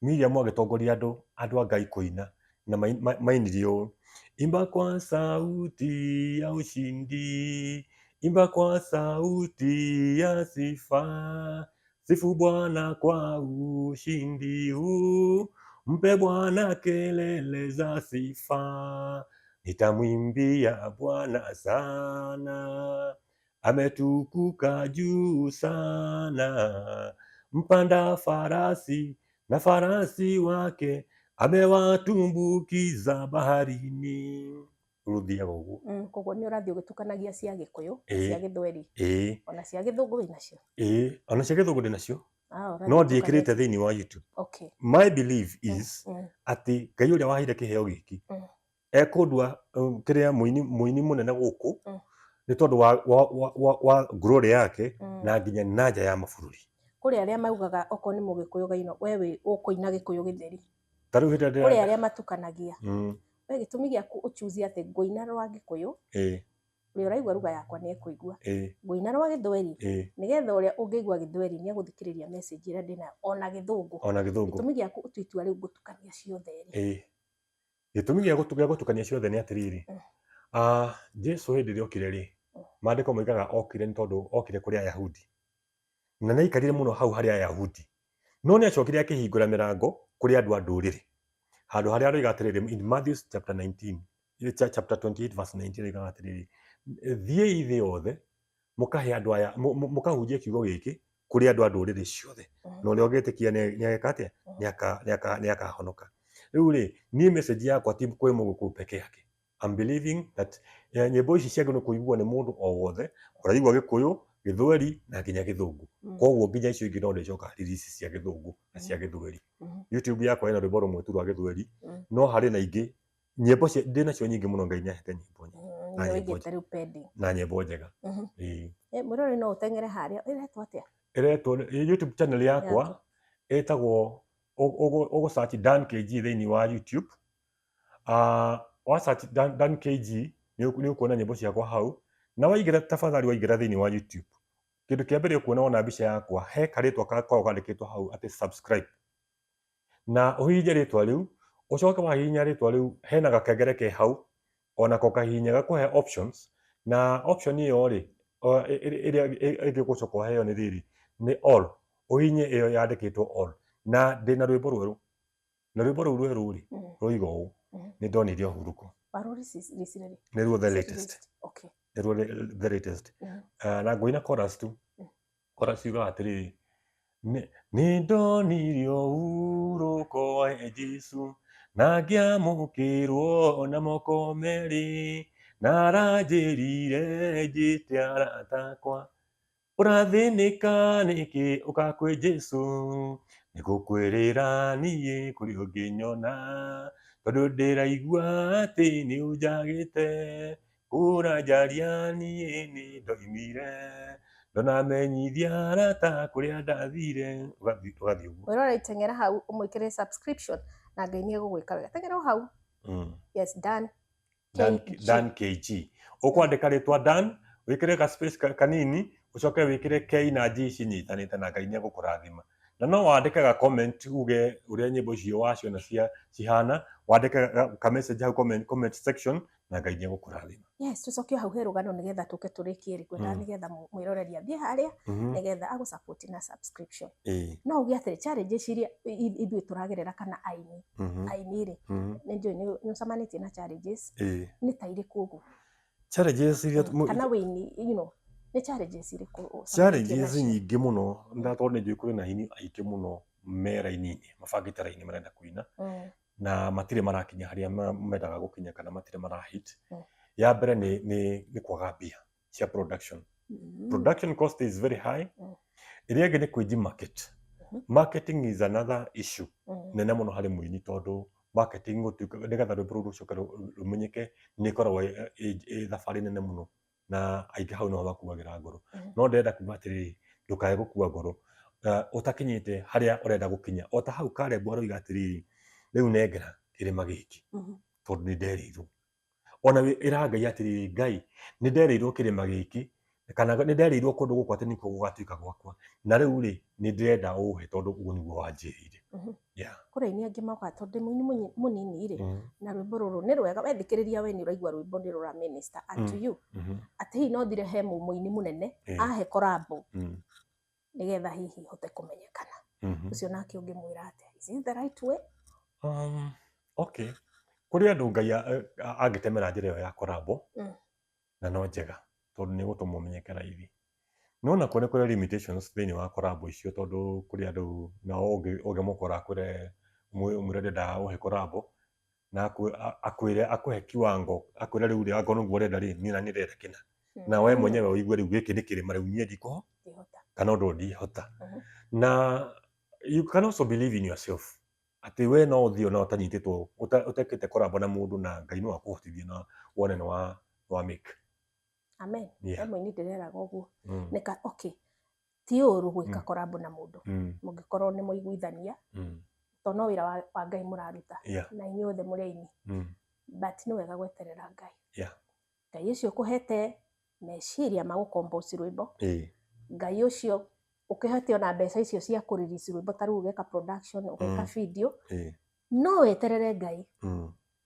Miriam agĩtongoria andũ a Ngai kũina na mainire ũũ, imba kwa sauti ya ushindi, imba kwa sauti ya sifa, sifu Bwana kwa ushindi huu, mpe Bwana kelele za sifa, nitamwimbia Bwana sana, ametukuka juu sana, mpanda farasi na farasi wake amewatumbukiza baharini. Rũthiaga ũguo. Koguo nĩ ũrathiĩ ũgĩtukanagia cia Gĩkũyũ, cia Gĩthweri, ona cia Gĩthũngũ wĩ nacio. Ona cia Gĩthũngũ ndĩ nacio. No ndiĩkĩrĩte thĩinĩ wa YouTube. Okay. My belief is atĩ Ngai ũrĩa waheire kĩheo gĩkĩ ekũndua kĩrĩa mũini mũnene gũkũ nĩ tondũ wa glory yake na nginya na nja ya mabũrũri. Kũrĩ arĩa maugaga okorwo nĩ Mũgĩkũyũ gaino, we wĩ ũkũina Gĩkũyũ gĩtheri. Ta rĩu hĩndĩ ĩrĩa Kũrĩ arĩa matukanagia. We gĩtũmi gĩaku ũchoose atĩ ngũina rwa Gĩkũyũ, ũrĩa ũraigua lugha yakwa nĩ ekũigua. Ngũina rwa Gĩthweri, nĩgetha ũrĩa ũngĩigua Gĩthweri nĩ egũthikĩrĩria message ĩrĩa ndĩnayo ona Gĩthũngũ. Ona Gĩthũngũ. Gĩtũmi gĩaku ũtue itua rĩu ngũtukania ciothe rĩ. Gĩtũmi gĩa gũtukania ciothe nĩ atĩrĩrĩ, Jesũ hĩndĩ ĩrĩa okire rĩ, maandĩko moigaga okire nĩ tondũ okire kũrĩ Ayahudi. Na nĩ aikarire mũno hau harĩ Ayahudi. No nĩ acokire akĩhingũra mĩrango kũrĩ andũ a ndũrĩrĩ. Handũ harĩa aroiga atĩrĩrĩ, in Matthew chapter 19, chapter 28 verse 19 aroigaga atĩrĩrĩ, thiĩi thĩ yothe, mũkahe andũ aya, mũkahunjie kiugo gĩkĩ kũrĩ andũ a ndũrĩrĩ ciothe. Na ũrĩa ũngĩtĩkia nĩ ageka atĩa? Nĩ akahonoka. Rĩu rĩ, niĩ message yakwa ti kwĩ Mũgĩkũyũ peke yake. I'm believing that nyĩmbo ici ciagĩrĩirwo kũiguo nĩ mũndũ o wothe, ũraigua Gĩkũyũ, Gĩthweri na nginya Gĩthũngũ. Koguo nginya icio ingĩ no ndĩcoka release cia Gĩthũngũ na cia Gĩthweri. YouTube yakwa ĩna rwĩmbo rũmwe tu rwa Gĩthweri, no harĩ na ingĩ nyĩmbo ndĩ nacio nyingĩ mũno. Ngai nĩahete nyĩmbo nyingĩ. Na Nĩ nyĩmbo ũigĩte rĩu pending. Na nyĩmbo njega. Mũrori no ũteng'ere harĩa ĩretwo atĩa? Ĩretwo YouTube channel yakwa ĩtagwo, ũgũ search Dan KG thĩinĩ wa YouTube. Wa search Dan KG nĩ ũkuona nyĩmbo ciakwa hau. Na waingĩra, tafadhali waingĩra thĩinĩ wa YouTube, kĩndũ kĩa mbere ũkuona wona mbica yakwa, he karĩtwa gakoragwo kandĩkĩtwo hau atĩ subscribe, na ũhihinye rĩtwa rĩu. Ũcoke wahihinya rĩtwa rĩu, hena gakengere ke hau, onako kahihinya gakũhe options, na option ĩyo rĩ, ĩrĩa ĩngĩ ũgũcoka ũheo nĩ rĩrĩ, nĩ all. Ũhihinye ĩyo yandĩkĩtwo all. Na ndĩna rwĩmbo rwerũ, na rwĩmbo rũu rwerũ rĩ, rũiga ũũ: "Nĩ ndonire ũhurũko." Warũricire rĩ? Nĩruo the latest. Nĩruo the latest. Na ngũina chorus tu. Chorus yugaga atĩrĩrĩ: "Nĩ ndonire ũhurũko wa Jesu, na ngĩamũkĩrwo na moko merĩ, na aranjĩrire njĩte arata akwa, ũrathĩnĩka nĩkĩ? Ũka kwĩ Jesu, nĩgũkwĩrĩra niĩ kũrĩ ũngĩnyona, tondũ ndĩraigua atĩ nĩ ũnjagĩte, kũranjaria niĩ nĩ ndoimire, ndonamenyithia arata kũrĩa ndathire." Ũgathiĩ ũguo. Mwĩrore, iteng'era hau ũmwĩkĩre subscription na Ngai nĩ egũgwĩka wega. Teng'era o hau. Yes, Dan Dan, KG. Dan KG. Ũkwandĩka rĩtwa Dan, wĩkĩre ga space kanini, ũcoke wĩkĩre K na G cinyitanĩte, na Ngai nĩ egũkũrathima. Na no wandĩke ga comment uge ũrĩa nyĩmbo icio waciona cia cihana, wandĩke ka message hau comment section, na Ngai nĩ egũkũrathima. Yes, tũcoke hau he rũgano nĩgetha tũke tũrĩkie rĩ, ngwendaga nĩgetha mwĩroreri athiĩ harĩa nĩgetha agũ-support na subscription. No uge atĩrĩ, challenges iria ithuĩ tũragerera kana aini, aini rĩ, nĩ njũĩ nĩ ũcemanĩtie na challenges, nĩ ta irĩkũ ũguo? Challenges iria Kana wĩini, nĩ challenges irĩkũ ũcemanĩtie Challenges nacio? nyingĩ mũno, na tondũ nĩ njũĩ kũrĩ na aini aingĩ mũno me raini-inĩ, mabangĩte raini marenda kũina, na matirĩ marakinya harĩa mendaga gũkinya, kana matirĩ marahit. Ya mbere nĩ kwaga mbia cia production. Production cost is very high. Ĩrĩa ĩngĩ nĩ kwĩji market. Marketing is another issue nene mũno harĩ mũini, tondũ marketing gũtuĩka nĩgetha rwĩmbo rũu rũcoke rũmenyeke nĩ ĩkoragwo ĩ thabarĩ nene mũno, na aingĩ hau no makuagĩra ngoro. No ndĩrenda kuga atĩrĩrĩ, ndũkae gũkua ngoro ũtakinyĩte harĩa ũrenda gũkinya. O ta hau Caleb aroiga atĩrĩrĩ, rĩu nengera kĩrĩma gĩkĩ, tondũ nĩ nderĩirwo. Ona ĩra Ngai atĩrĩrĩ, Ngai, nĩ nderĩirwo kĩrĩma gĩkĩ, kana nĩ nderĩirwo kũndũ gũkũ atĩ nĩkuo gũgatuĩka gwakwa, na rĩu rĩ, nĩ ndĩrenda ũhe, tondũ ũguo nĩguo wanjĩrĩire. Yeah. Kũrĩ aini angĩ maugaga tondũ ndĩ mũini mũnini rĩ, na rwĩmbo rũrũ nĩ rwega, wethikĩrĩria we nĩ ũraigua rwĩmbo nĩ rũra minister unto you, atĩ hihi no thire he mũini mũnene ahe collabo nĩgetha hihi hote kũmenyekana. Ũcio nake ũngĩmwĩra atĩa? Is it the right way? Okay, kũrĩ andũ Ngai angĩtemera njĩra ĩyo ya collabo, na no njega, tondũ nĩ ĩgũtũma ũmenyeke raithi. No nakuo nĩ kũrĩ limitations thĩinĩ wa collabo icio, tondũ kũrĩ andũ nao ũngĩmũkora akwĩre, ũmwĩre ndĩrenda ũhe collabo, na akwĩre akũhe kiwango, akwĩre rĩu rĩ, angorwo nĩguo ũrenda rĩ, niĩ na niĩ ndĩrenda kĩna, na we mwenyewe ũigue rĩu gĩkĩ nĩ kĩrĩma, rĩu niĩ ndikũhota Ndihota. kana ũndũ ndihota. Na you can also believe in yourself atĩ we no ũthiĩ ona ũtanyitĩtwo, ũtekĩte collabo na mũndũ, na Ngai no akũhotithie na wone nĩ wa make. Amen. Yeah. He mũini ndĩreraga ũguo. Nĩka okay, ti ũru gwĩka collabo na mũndũ mũngĩkorwo nĩ mũiguithania, tondũ no wĩra wa Ngai mũraruta, na inyuothe mũrĩ aini, but nĩ wega gweterera Ngai. Ngai ũcio ũkũhete meciria ma gũcompose rwĩmbo, Ngai ũcio ũkĩhete ona mbeca icio cia kũ-release rwĩmbo, ta rĩu ũgeka production, ũgeka video, no weterere Ngai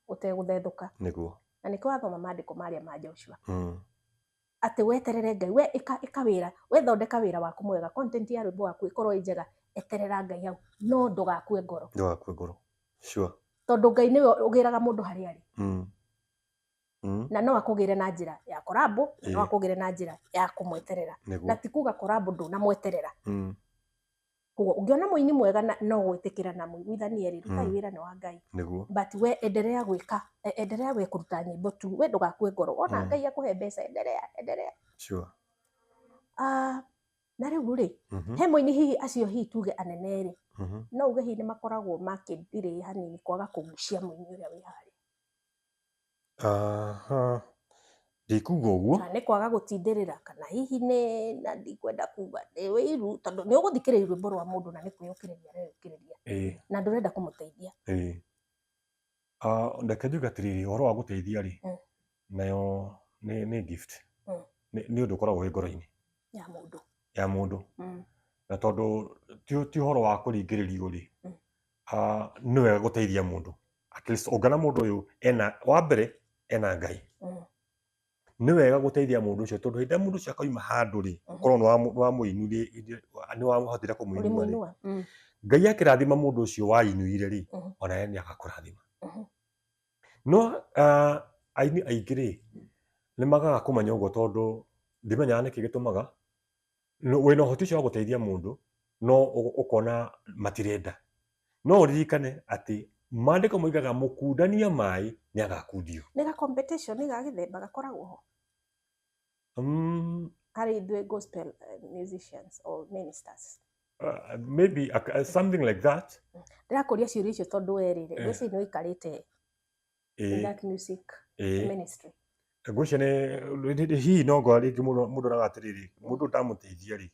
ũtegũthethũka. Na nĩkĩo wathoma maandĩko marĩa ma Joshua, atĩ weterere Ngai, we ĩka wĩra, we thondeka wĩra waku mwega, content ya rwĩmbo waku ĩkorwo ĩ njega, eterera Ngai hau, no ndũgakue ngoro. Ndũgakue ngoro, sure. Tondũ Ngai nĩwe ũgĩraga mũndũ harĩa arĩ, na no akũgĩre na njĩra ya collabo, na no akũgĩre na njĩra ya kũmweterera. Na ti kuga collabo ndũnamweterera. Koguo ũngĩona mũini mwega na no gwĩtĩkĩra na mũiguithanie rĩ, rutai wĩra nĩ wa Ngai. But we endelea gwĩka, endelea we kũruta nyĩmbo tu, we ndũgakue ngoro ona Ngai akũhe mbeca, endelea, endelea. Ah, na rĩu rĩ, he mũini hihi acio hihi tuge anene rĩ, no uge hihi nĩ makoragwo makĩndirĩ hanini kwaga kũgucia mũini ũrĩa wĩ harĩa? Aha, ndikuga ũguo. Kana nĩ kwaga gũtindĩrĩra, kana hihi nĩ, na ndikwenda kuga nĩ wĩiru, tondũ nĩ ũgũthikĩrĩria rwĩmbo rwa mũndũ na nĩ kwĩyũkĩrĩria areyũkĩrĩria, na ndũrenda kũmũteithia. Ĩĩ. Ah, reke njuge atĩrĩrĩ, ũhoro wa gũteithia rĩ, nayo nĩ gift. Nĩ ũndũ ũkoragwo wĩ ngoro-inĩ ya mũndũ. Ya mũndũ. Na tondũ ti ũhoro wa kũringĩrĩrio rĩ, ah, nĩ wega gũteithia mũndũ, at least ũngĩona mũndũ ũyũ ena wa mbere ena Ngai, nĩ wega gũteithia mũndũ ũcio, tondũ hĩndĩ ĩrĩa mũndũ ũcio akauma handũ rĩ, ũkorwo nĩ wamũinuire, nĩ wahotire kũmũinua rĩ, Ũrĩmũinua. Ngai akĩrathima mũndũ ũcio wainuire rĩ, onawe nĩ agakũrathima. No aini aingĩ rĩ, nĩ magaga kũmenya ũguo, tondũ ndimenyaga nĩkĩ gĩtũmaga. Wĩna ũhoti ũcio wa gũteithia mũndũ, no ũkona matirenda. No ũririkane atĩ maandĩko moigaga mũkundania maĩ nĩ agakundio. Nĩ ga competition ga gĩthemba gakoragwo ho harĩ ithuĩ gospel musicians or ministers? Maybe something like that. Ndĩrakũria ciũria icio tondũ werĩrĩ, ngwĩciria nĩ ũikarĩte in that music ministry. Ngwĩciria nĩ hihi no ngora rĩngĩ mũndũ onaga atĩrĩrĩ, mũndũ ndamũteithia rĩ,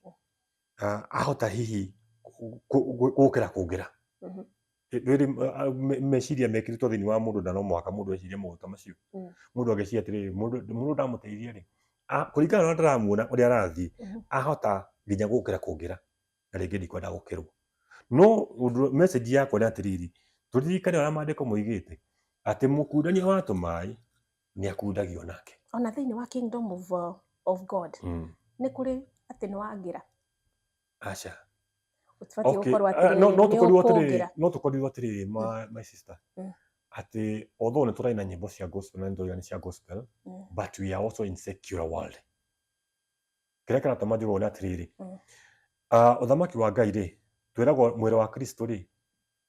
ahota hihi gũkĩra kũngĩra. Rĩrĩ meciria mekĩrĩtwo thĩinĩ wa mũndũ, na no mũhaka mũndũ ecirie maũndũ ta macio. Mũndũ agĩciria atĩrĩrĩ, mũndũ ndamũteithia rĩ, kũringana na ũrĩa ndĩramuona ũrĩa arathiĩ, ahota nginya gũkĩra kũngĩra, na rĩngĩ ndikwenda gũkĩrwo. No ũndũ message yakwa nĩ atĩrĩrĩ, tũririkane ũrĩa maandĩko moigĩte atĩ mũkundania wa tũmaĩ nĩ akundagio nake. Ona thĩinĩ wa kingdom of God nĩ kũrĩ atĩ nĩ wangĩra? Aca. Ũtibatiĩ Okay, gũkorwo ah, atĩrĩrĩ, no nĩ tũkorirwo atĩrĩrĩ, ũkũngĩra. No tũkorirwo atĩrĩrĩ, my sister, atĩ although nĩ tũraina nyĩmbo cia gospel na nĩ tũraiga nĩ cia gospel, but we are also in secular world. Kĩrĩa kĩratũma njuge ũũ nĩ atĩrĩrĩ, ah, ũthamaki wa Ngai rĩ, twĩragwo mwĩrĩ wa Kristo rĩ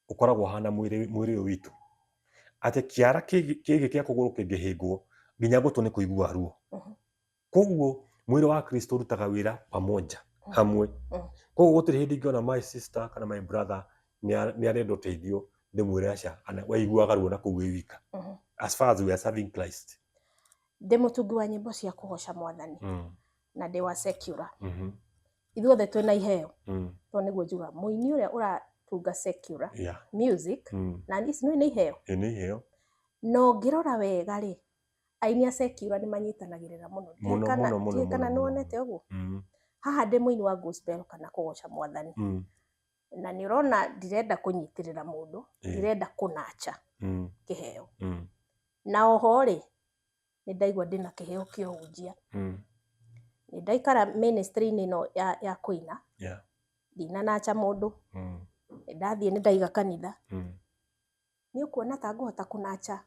ũkoragwo ũhana mwĩrĩ ũyũ witũ, atĩ kĩara kĩgĩ kĩa kũgũrũ kĩngĩhĩngwo, nginya gũtũ nĩ kũiguaga ruo. Koguo mwĩrĩ wa Kristo ũrutaga wĩra pamoja, hamwe. Koguo gũtirĩ hĩndĩ ingĩona my sister kana my brother nĩ arenda ũteithio ndĩmwĩre aca, kana waiguaga ruo na kũu wĩ wika, as far as we are serving Christ. Ndĩ mũtungi wa nyĩmbo cia kũgoca Mwathani na ndĩ wa secular. Ithuothe twĩna iheo, tondũ nĩguo njugaga mũini ũrĩa ũratunga secular music na ici nĩ iheo. Ĩ nĩ iheo. Na ũngĩrora wega rĩ, aini a secular nĩ manyitanagĩrĩra mũno. Ndiũĩ Mũno, kana mũno, mũno, ndiũĩ kana mũno, nĩ mũno. wonete ũguo. Haha ndĩ mũini wa gospel kana kũgoca Mwathani, na nĩ ũrona ndirenda kũnyitĩrĩra mũndũ, ndirenda kũnacha kĩheo. Na oho rĩ, nĩ ndaigua ndĩna kĩheo kĩa ũhunjia. Nĩ ndaikara ministry-inĩ ĩno ya kũina, ndinanacha mũndũ. Nĩ ndathiĩ nĩ ndaiga kanitha. Nĩ ũkuona ta ngũhota kũnacha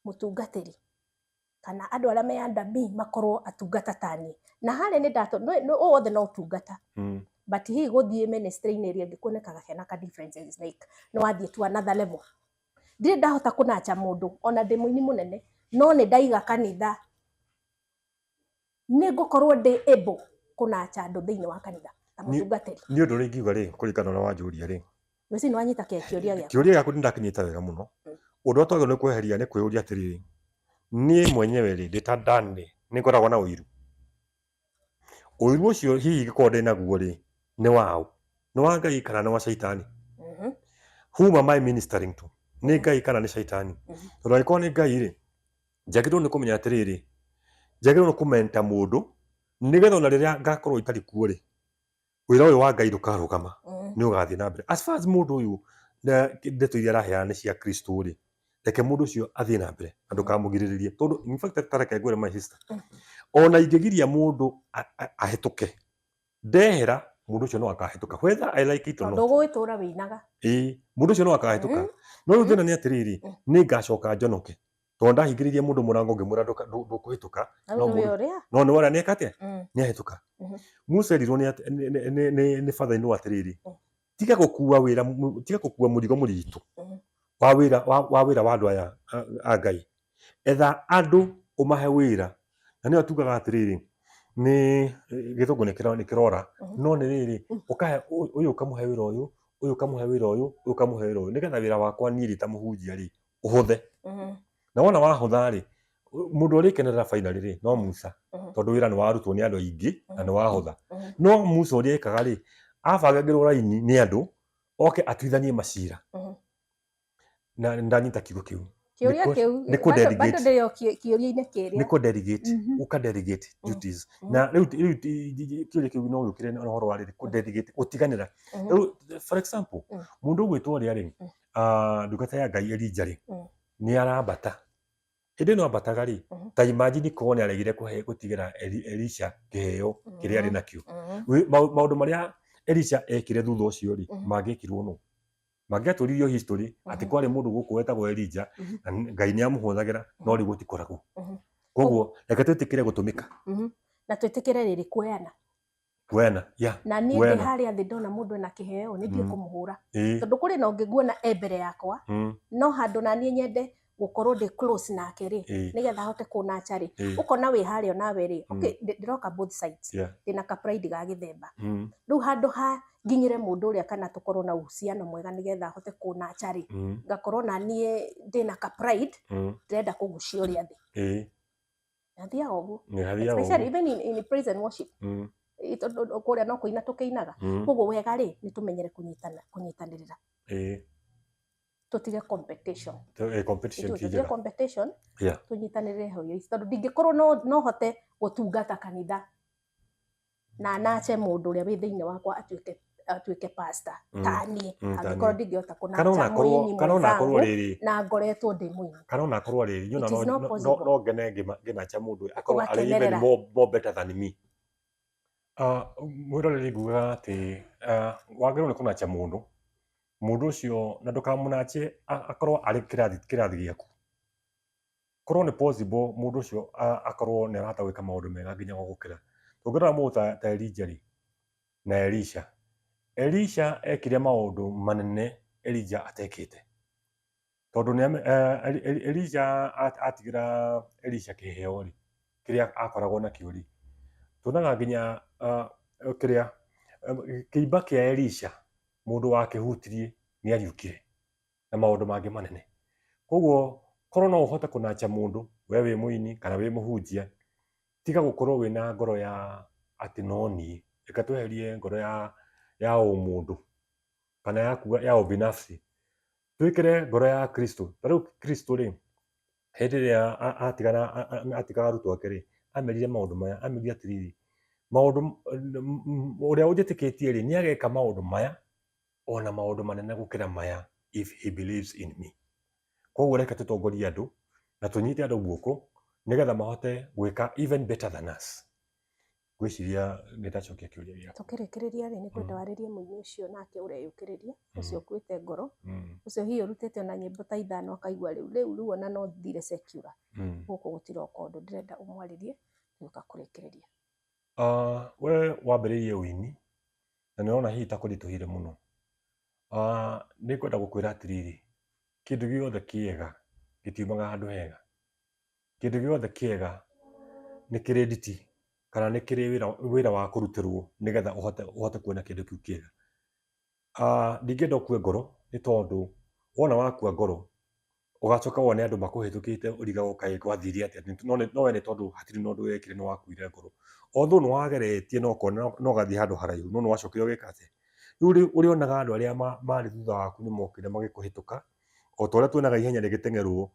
mũtungatĩri kana andũ arĩa me under me makorwo atungata ta niĩ? Na harĩa nĩ ndatũ ũũ wothe no ũtungata, but hihi gũthiĩ ministry-inĩ ĩrĩa ĩngĩ kuonekaga hena ka differences, like nĩ wathiĩ to another level. Ndirĩ ndahota kũnacha mũndũ ona ndĩ mũini mũnene, no nĩ ndaiga kanitha, nĩ ngũkorwo ndĩ able kũnacha andũ thĩinĩ wa kanitha ta mũtungatĩri? Nĩ ũndũ ũrĩa ingiuga rĩ, kũringana na ũrĩa wanjũria rĩ, Rũcinĩ nĩ wanyita kĩũria gĩakwa? Kĩũria gĩaku nĩ ndakĩnyita wega mũno. Ũndũ ũrĩa twagĩrĩirwo nĩ kweheria nĩ kwĩyũria atĩrĩrĩ, niĩ mwenyewe rĩ, ndĩ ta Dan rĩ, nĩ ngoragwo na ũiru? Ũiru ũcio hihi ingĩkorwo ndĩ naguo rĩ, nĩ waũ? Nĩ wa Ngai kana nĩ wa caitani? Whom am I ministering to? Nĩ Ngai kana nĩ caitani? Tondũ angĩkorwo nĩ Ngai rĩ, njagĩrĩirwo nĩ kũmenya atĩrĩrĩ, njagĩrĩirwo nĩ kũmenta mũndũ nĩgetha ona rĩrĩa ngakorwo itarĩ kuo rĩ, wĩra ũyũ wa Ngai ndũkarũgama, nĩ ũgathiĩ na mbere. As far as mũndũ ũyũ na ndeto iria araheana nĩ cia Kristo rĩ, reke mũndũ ũcio athiĩ na mbere na ndũkamũgirĩrĩrie, tondũ in fact ta reke ngwĩre, my sister, ona ingĩgiria mũndũ ahĩtũke, ndehera mũndũ ũcio no akahĩtũka, whether I like it or tondũ not. Ũgũgĩtũra wĩinaga. Ĩĩ, mũndũ ũcio no akahĩtũka, no rĩu thĩna nĩ atĩrĩrĩ, nĩ ngacoka njonoke tondũ ndahingĩrĩirie mũndũ mũrango ngĩmwĩra ndũkũhĩtũka. Na No rĩu nĩwe ũrĩa no nĩ wona nĩeka atĩa? Nĩ ahĩtũka. Musa erirwo nĩ father in law atĩrĩrĩ, tiga gũkua wĩra tiga gũkua mũrigo mũritũ wa wĩra wa andũ aya a Ngai, etha andũ ũmahe wĩra. Na nĩyo tugaga atĩrĩrĩ, nĩ gĩthũngũ nĩ kĩrora, no nĩ rĩrĩ, ũkahe ũyũ, ũkamũhe wĩra ũyũ, ũyũ ũkamũhe wĩra ũyũ, ũyũ ũkamũhe wĩra ũyũ, nĩgetha wĩra wakwa niĩ ndĩ ta mũhunjia rĩ ũhũthe. Na wona wahũtha rĩ, mũndũ ũrĩkenerera finally rĩ no Musa, tondũ wĩra nĩ warutwo nĩ andũ aingĩ na nĩ wahũtha. No Musa ũrĩa ekaga rĩ, abangagĩrwo raini nĩ andũ oke atuithanie macira. Na ndanyita kiugo kĩu. Kĩũria Nĩ kĩu nĩ kũ bado delegate. bado ndĩrĩ o kĩũria-inĩ kĩrĩa. Nĩ kũ delegate, ũka delegate duties. Na rĩu kĩũria kĩu no gĩũkĩre na ũhoro wa rĩrĩ, kũ delegate, gũtiganĩra. Rĩu for example, mũndũ ũgwĩtwo ũrĩa rĩ, ndungata ya Ngai Elijah rĩ, nĩ arambata. Hĩndĩ ĩno ambataga rĩ, ta imagine korwo nĩ aregire kũhe gũtigĩra Elisha kĩheo kĩrĩa arĩ nakĩo. Maũndũ marĩa Elisha ekire thutha ũcio rĩ, mangĩekirwo nũ? Mangĩatũririo history atĩ kwarĩ mũndũ gũkũ wetagwo Elijah, na Ngai nĩ amũhũthagĩra, no rĩu gũtikoragwo. Koguo reke twĩtĩkĩre gũtũmĩka. Na twĩtĩkĩre rĩrĩ kuoyana. Kuoyana, yeah. Na niĩ ndĩ Kuoyana. harĩa thĩ ndona mũndũ ena kĩheo nĩ ndiĩ kũmũhũra. Ĩĩ. Tondũ kũrĩ na ũngĩ nguona e mbere yakwa, no handũ na niĩ nyende gũkorwo ndĩ close nake rĩ, nĩgetha ahote kũnacha rĩ, ũkona wĩ harĩa onawe rĩ, okay, ndĩroka both sides, ndĩna ka pride ga gĩthemba. Rĩu handũ ha nginyĩre mũndũ ũrĩa kana tũkorwo na uhusiano mwega nĩgetha ahote kũnacha rĩ, ngakorwo na niĩ ndĩna ka pride, ndĩrenda kũgucia ũrĩa thĩ. Na thiaga ũguo. Nĩ hathiaga Especially ũguo. even in praise and worship. Tondũ kũrĩa no kũina tũkĩinaga. Koguo wega rĩ, nĩ tũmenyere kũnyitana, kũnyitanĩrĩra. Tũtige competition. Competition Ithuĩ ti tũtige njega. competition, tũnyitanĩrĩre hau ici. Tondũ ndingĩkorwo no hote gũtungata kanitha na nache mũndũ ũrĩa wĩ thĩinĩ wakwa atuĩke pastor ta niĩ. Ta Angĩkorwo niĩ. ndingĩhota Kana kũnacha ona korwo, mũini kana ona korwo mwenzangu rĩrĩ, na ngoretwo ndĩ mũini. Kana ona korwo rĩrĩ, you It know, is no not possible. no ngene ngĩnacha mũndũ akorwo arĩ even Ũgakenerera. more better than me. Mwĩroreri ngugaga atĩ wagĩrĩirwo nĩ kũnacha mũndũ, mũndũ ũcio na ndũkamũnache akorwo arĩ kĩrathi gĩaku. Korwo nĩ possible mũndũ ũcio akorwo nĩ arahota gwĩka maũndũ mega nginya gũgũkĩra. Tũngĩrora mũndũ ta Elijah rĩ, na Elisha. Elisha ekire maũndũ manene Elijah atekĩte. Tondũ Elijah atigĩra Elisha kĩheo rĩ, kĩrĩa akoragwo nakĩo rĩ, tuonaga nginya kĩrĩa kĩimba kĩa Elisha mũndũ wakĩhutirie nĩ ariũkire na maũndũ mangĩ manene. Koguo korwo no ũhote kũnacha mũndũ, we wĩ mũini kana wĩ mũhunjia, tiga gũkorwo wĩna ngoro ya atĩ no niĩ. Reke tweherie ngoro ya ũmũndũ kana ya kuga ya ubinafsi, twĩkĩre ngoro ya Kristo. Ta rĩu Kristo rĩ, hĩndĩ ĩrĩa atigaga arutwo ake rĩ, amerire maũndũ maya, amerire atĩrĩrĩ, maũndũ ũrĩa ũnjĩtĩkĩtie rĩ, nĩ ageka maũndũ maya ona maũndũ manene gũkĩra maya if he believes in me. Koguo reke tũtongorie andũ na tũnyite andũ guoko nĩgetha mahote gwĩka even better than us. Ngwĩciria nĩ ndacokia kĩũria gĩaku. Tũkĩrĩkĩrĩria rĩ, nĩ kwenda warĩrie mũini ũcio nake ũreyũkĩrĩria, ũcio ũkuĩte ngoro, ũcio hihi ũrutĩte ona nyĩmbo ta 5 akaigua rĩu rĩu rĩu ona no thire secular. Gũkũ gũtiroka ũndũ, ndĩrenda ũmwarĩrie tũgĩũka kũrĩkĩrĩria. We wambĩrĩirie ũini na nĩ ũrona hihi ta kũritũhire mũno. Nĩ ngwenda gũkwĩra atĩrĩrĩ, kĩndũ gĩothe kĩega gĩtiumaga handũ hega. Kĩndũ gĩothe kĩega nĩ kĩrĩ nditi kana nĩ kĩrĩ wĩra wa kũrutĩrwo nĩgetha ũhote kuona kĩndũ kĩu kĩega. Ndingĩenda ũkue ngoro nĩ tondũ wona wakua ngoro ũgacoka wone andũ makũhĩtũkĩte ũrigagwo kaĩ gwathire atĩa, no we nĩ tondũ hatirĩ na ũndũ wekire nĩ wakuire ngoro. Although nĩ wageretie no ũkona no ũgathiĩ handũ haraihu no nĩ wacokire ũgĩka atĩa. Rĩu ũrĩonaga andũ arĩa marĩ thutha waku nĩ mokire magĩkũhĩtũka o ta ũrĩa tuonaga ihenya rĩgĩteng'erwo.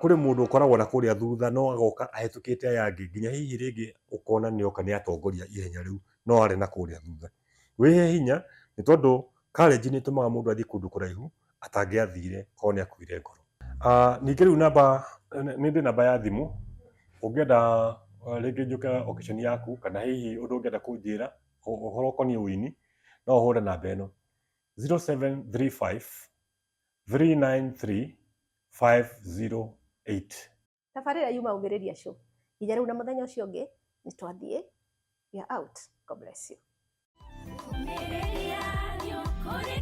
Kũrĩ mũndũ ũkoragwo na kũrĩa thutha no agoka ahĩtũkĩte aya angĩ nginya hihi rĩngĩ ũkona nĩ oka nĩ atongoria ihenya rĩu no arĩ na kũrĩa thutha. Wĩhe hinya nĩ tondũ courage nĩ ĩtũmaga mũndũ athiĩ kũndũ kũraihu atangĩathire korwo nĩ akuire ngoro. Ningĩ rĩu namba, nĩ ndĩ namba ya thimũ ũngĩenda rĩngĩ njũke occasion yaku kana hihi ũndũ ũngĩenda kũnjĩra ũhoro ũkoniĩ ũini no ũhũre namba ĩno 0735 393 508. Tabarĩra yuma Ũmĩrĩria Show. Nginya rĩu na mũthenya ũcio ũngĩ nĩ twathiĩ. We are out. God bless you. Ũmĩrĩria nĩ ũkũrĩ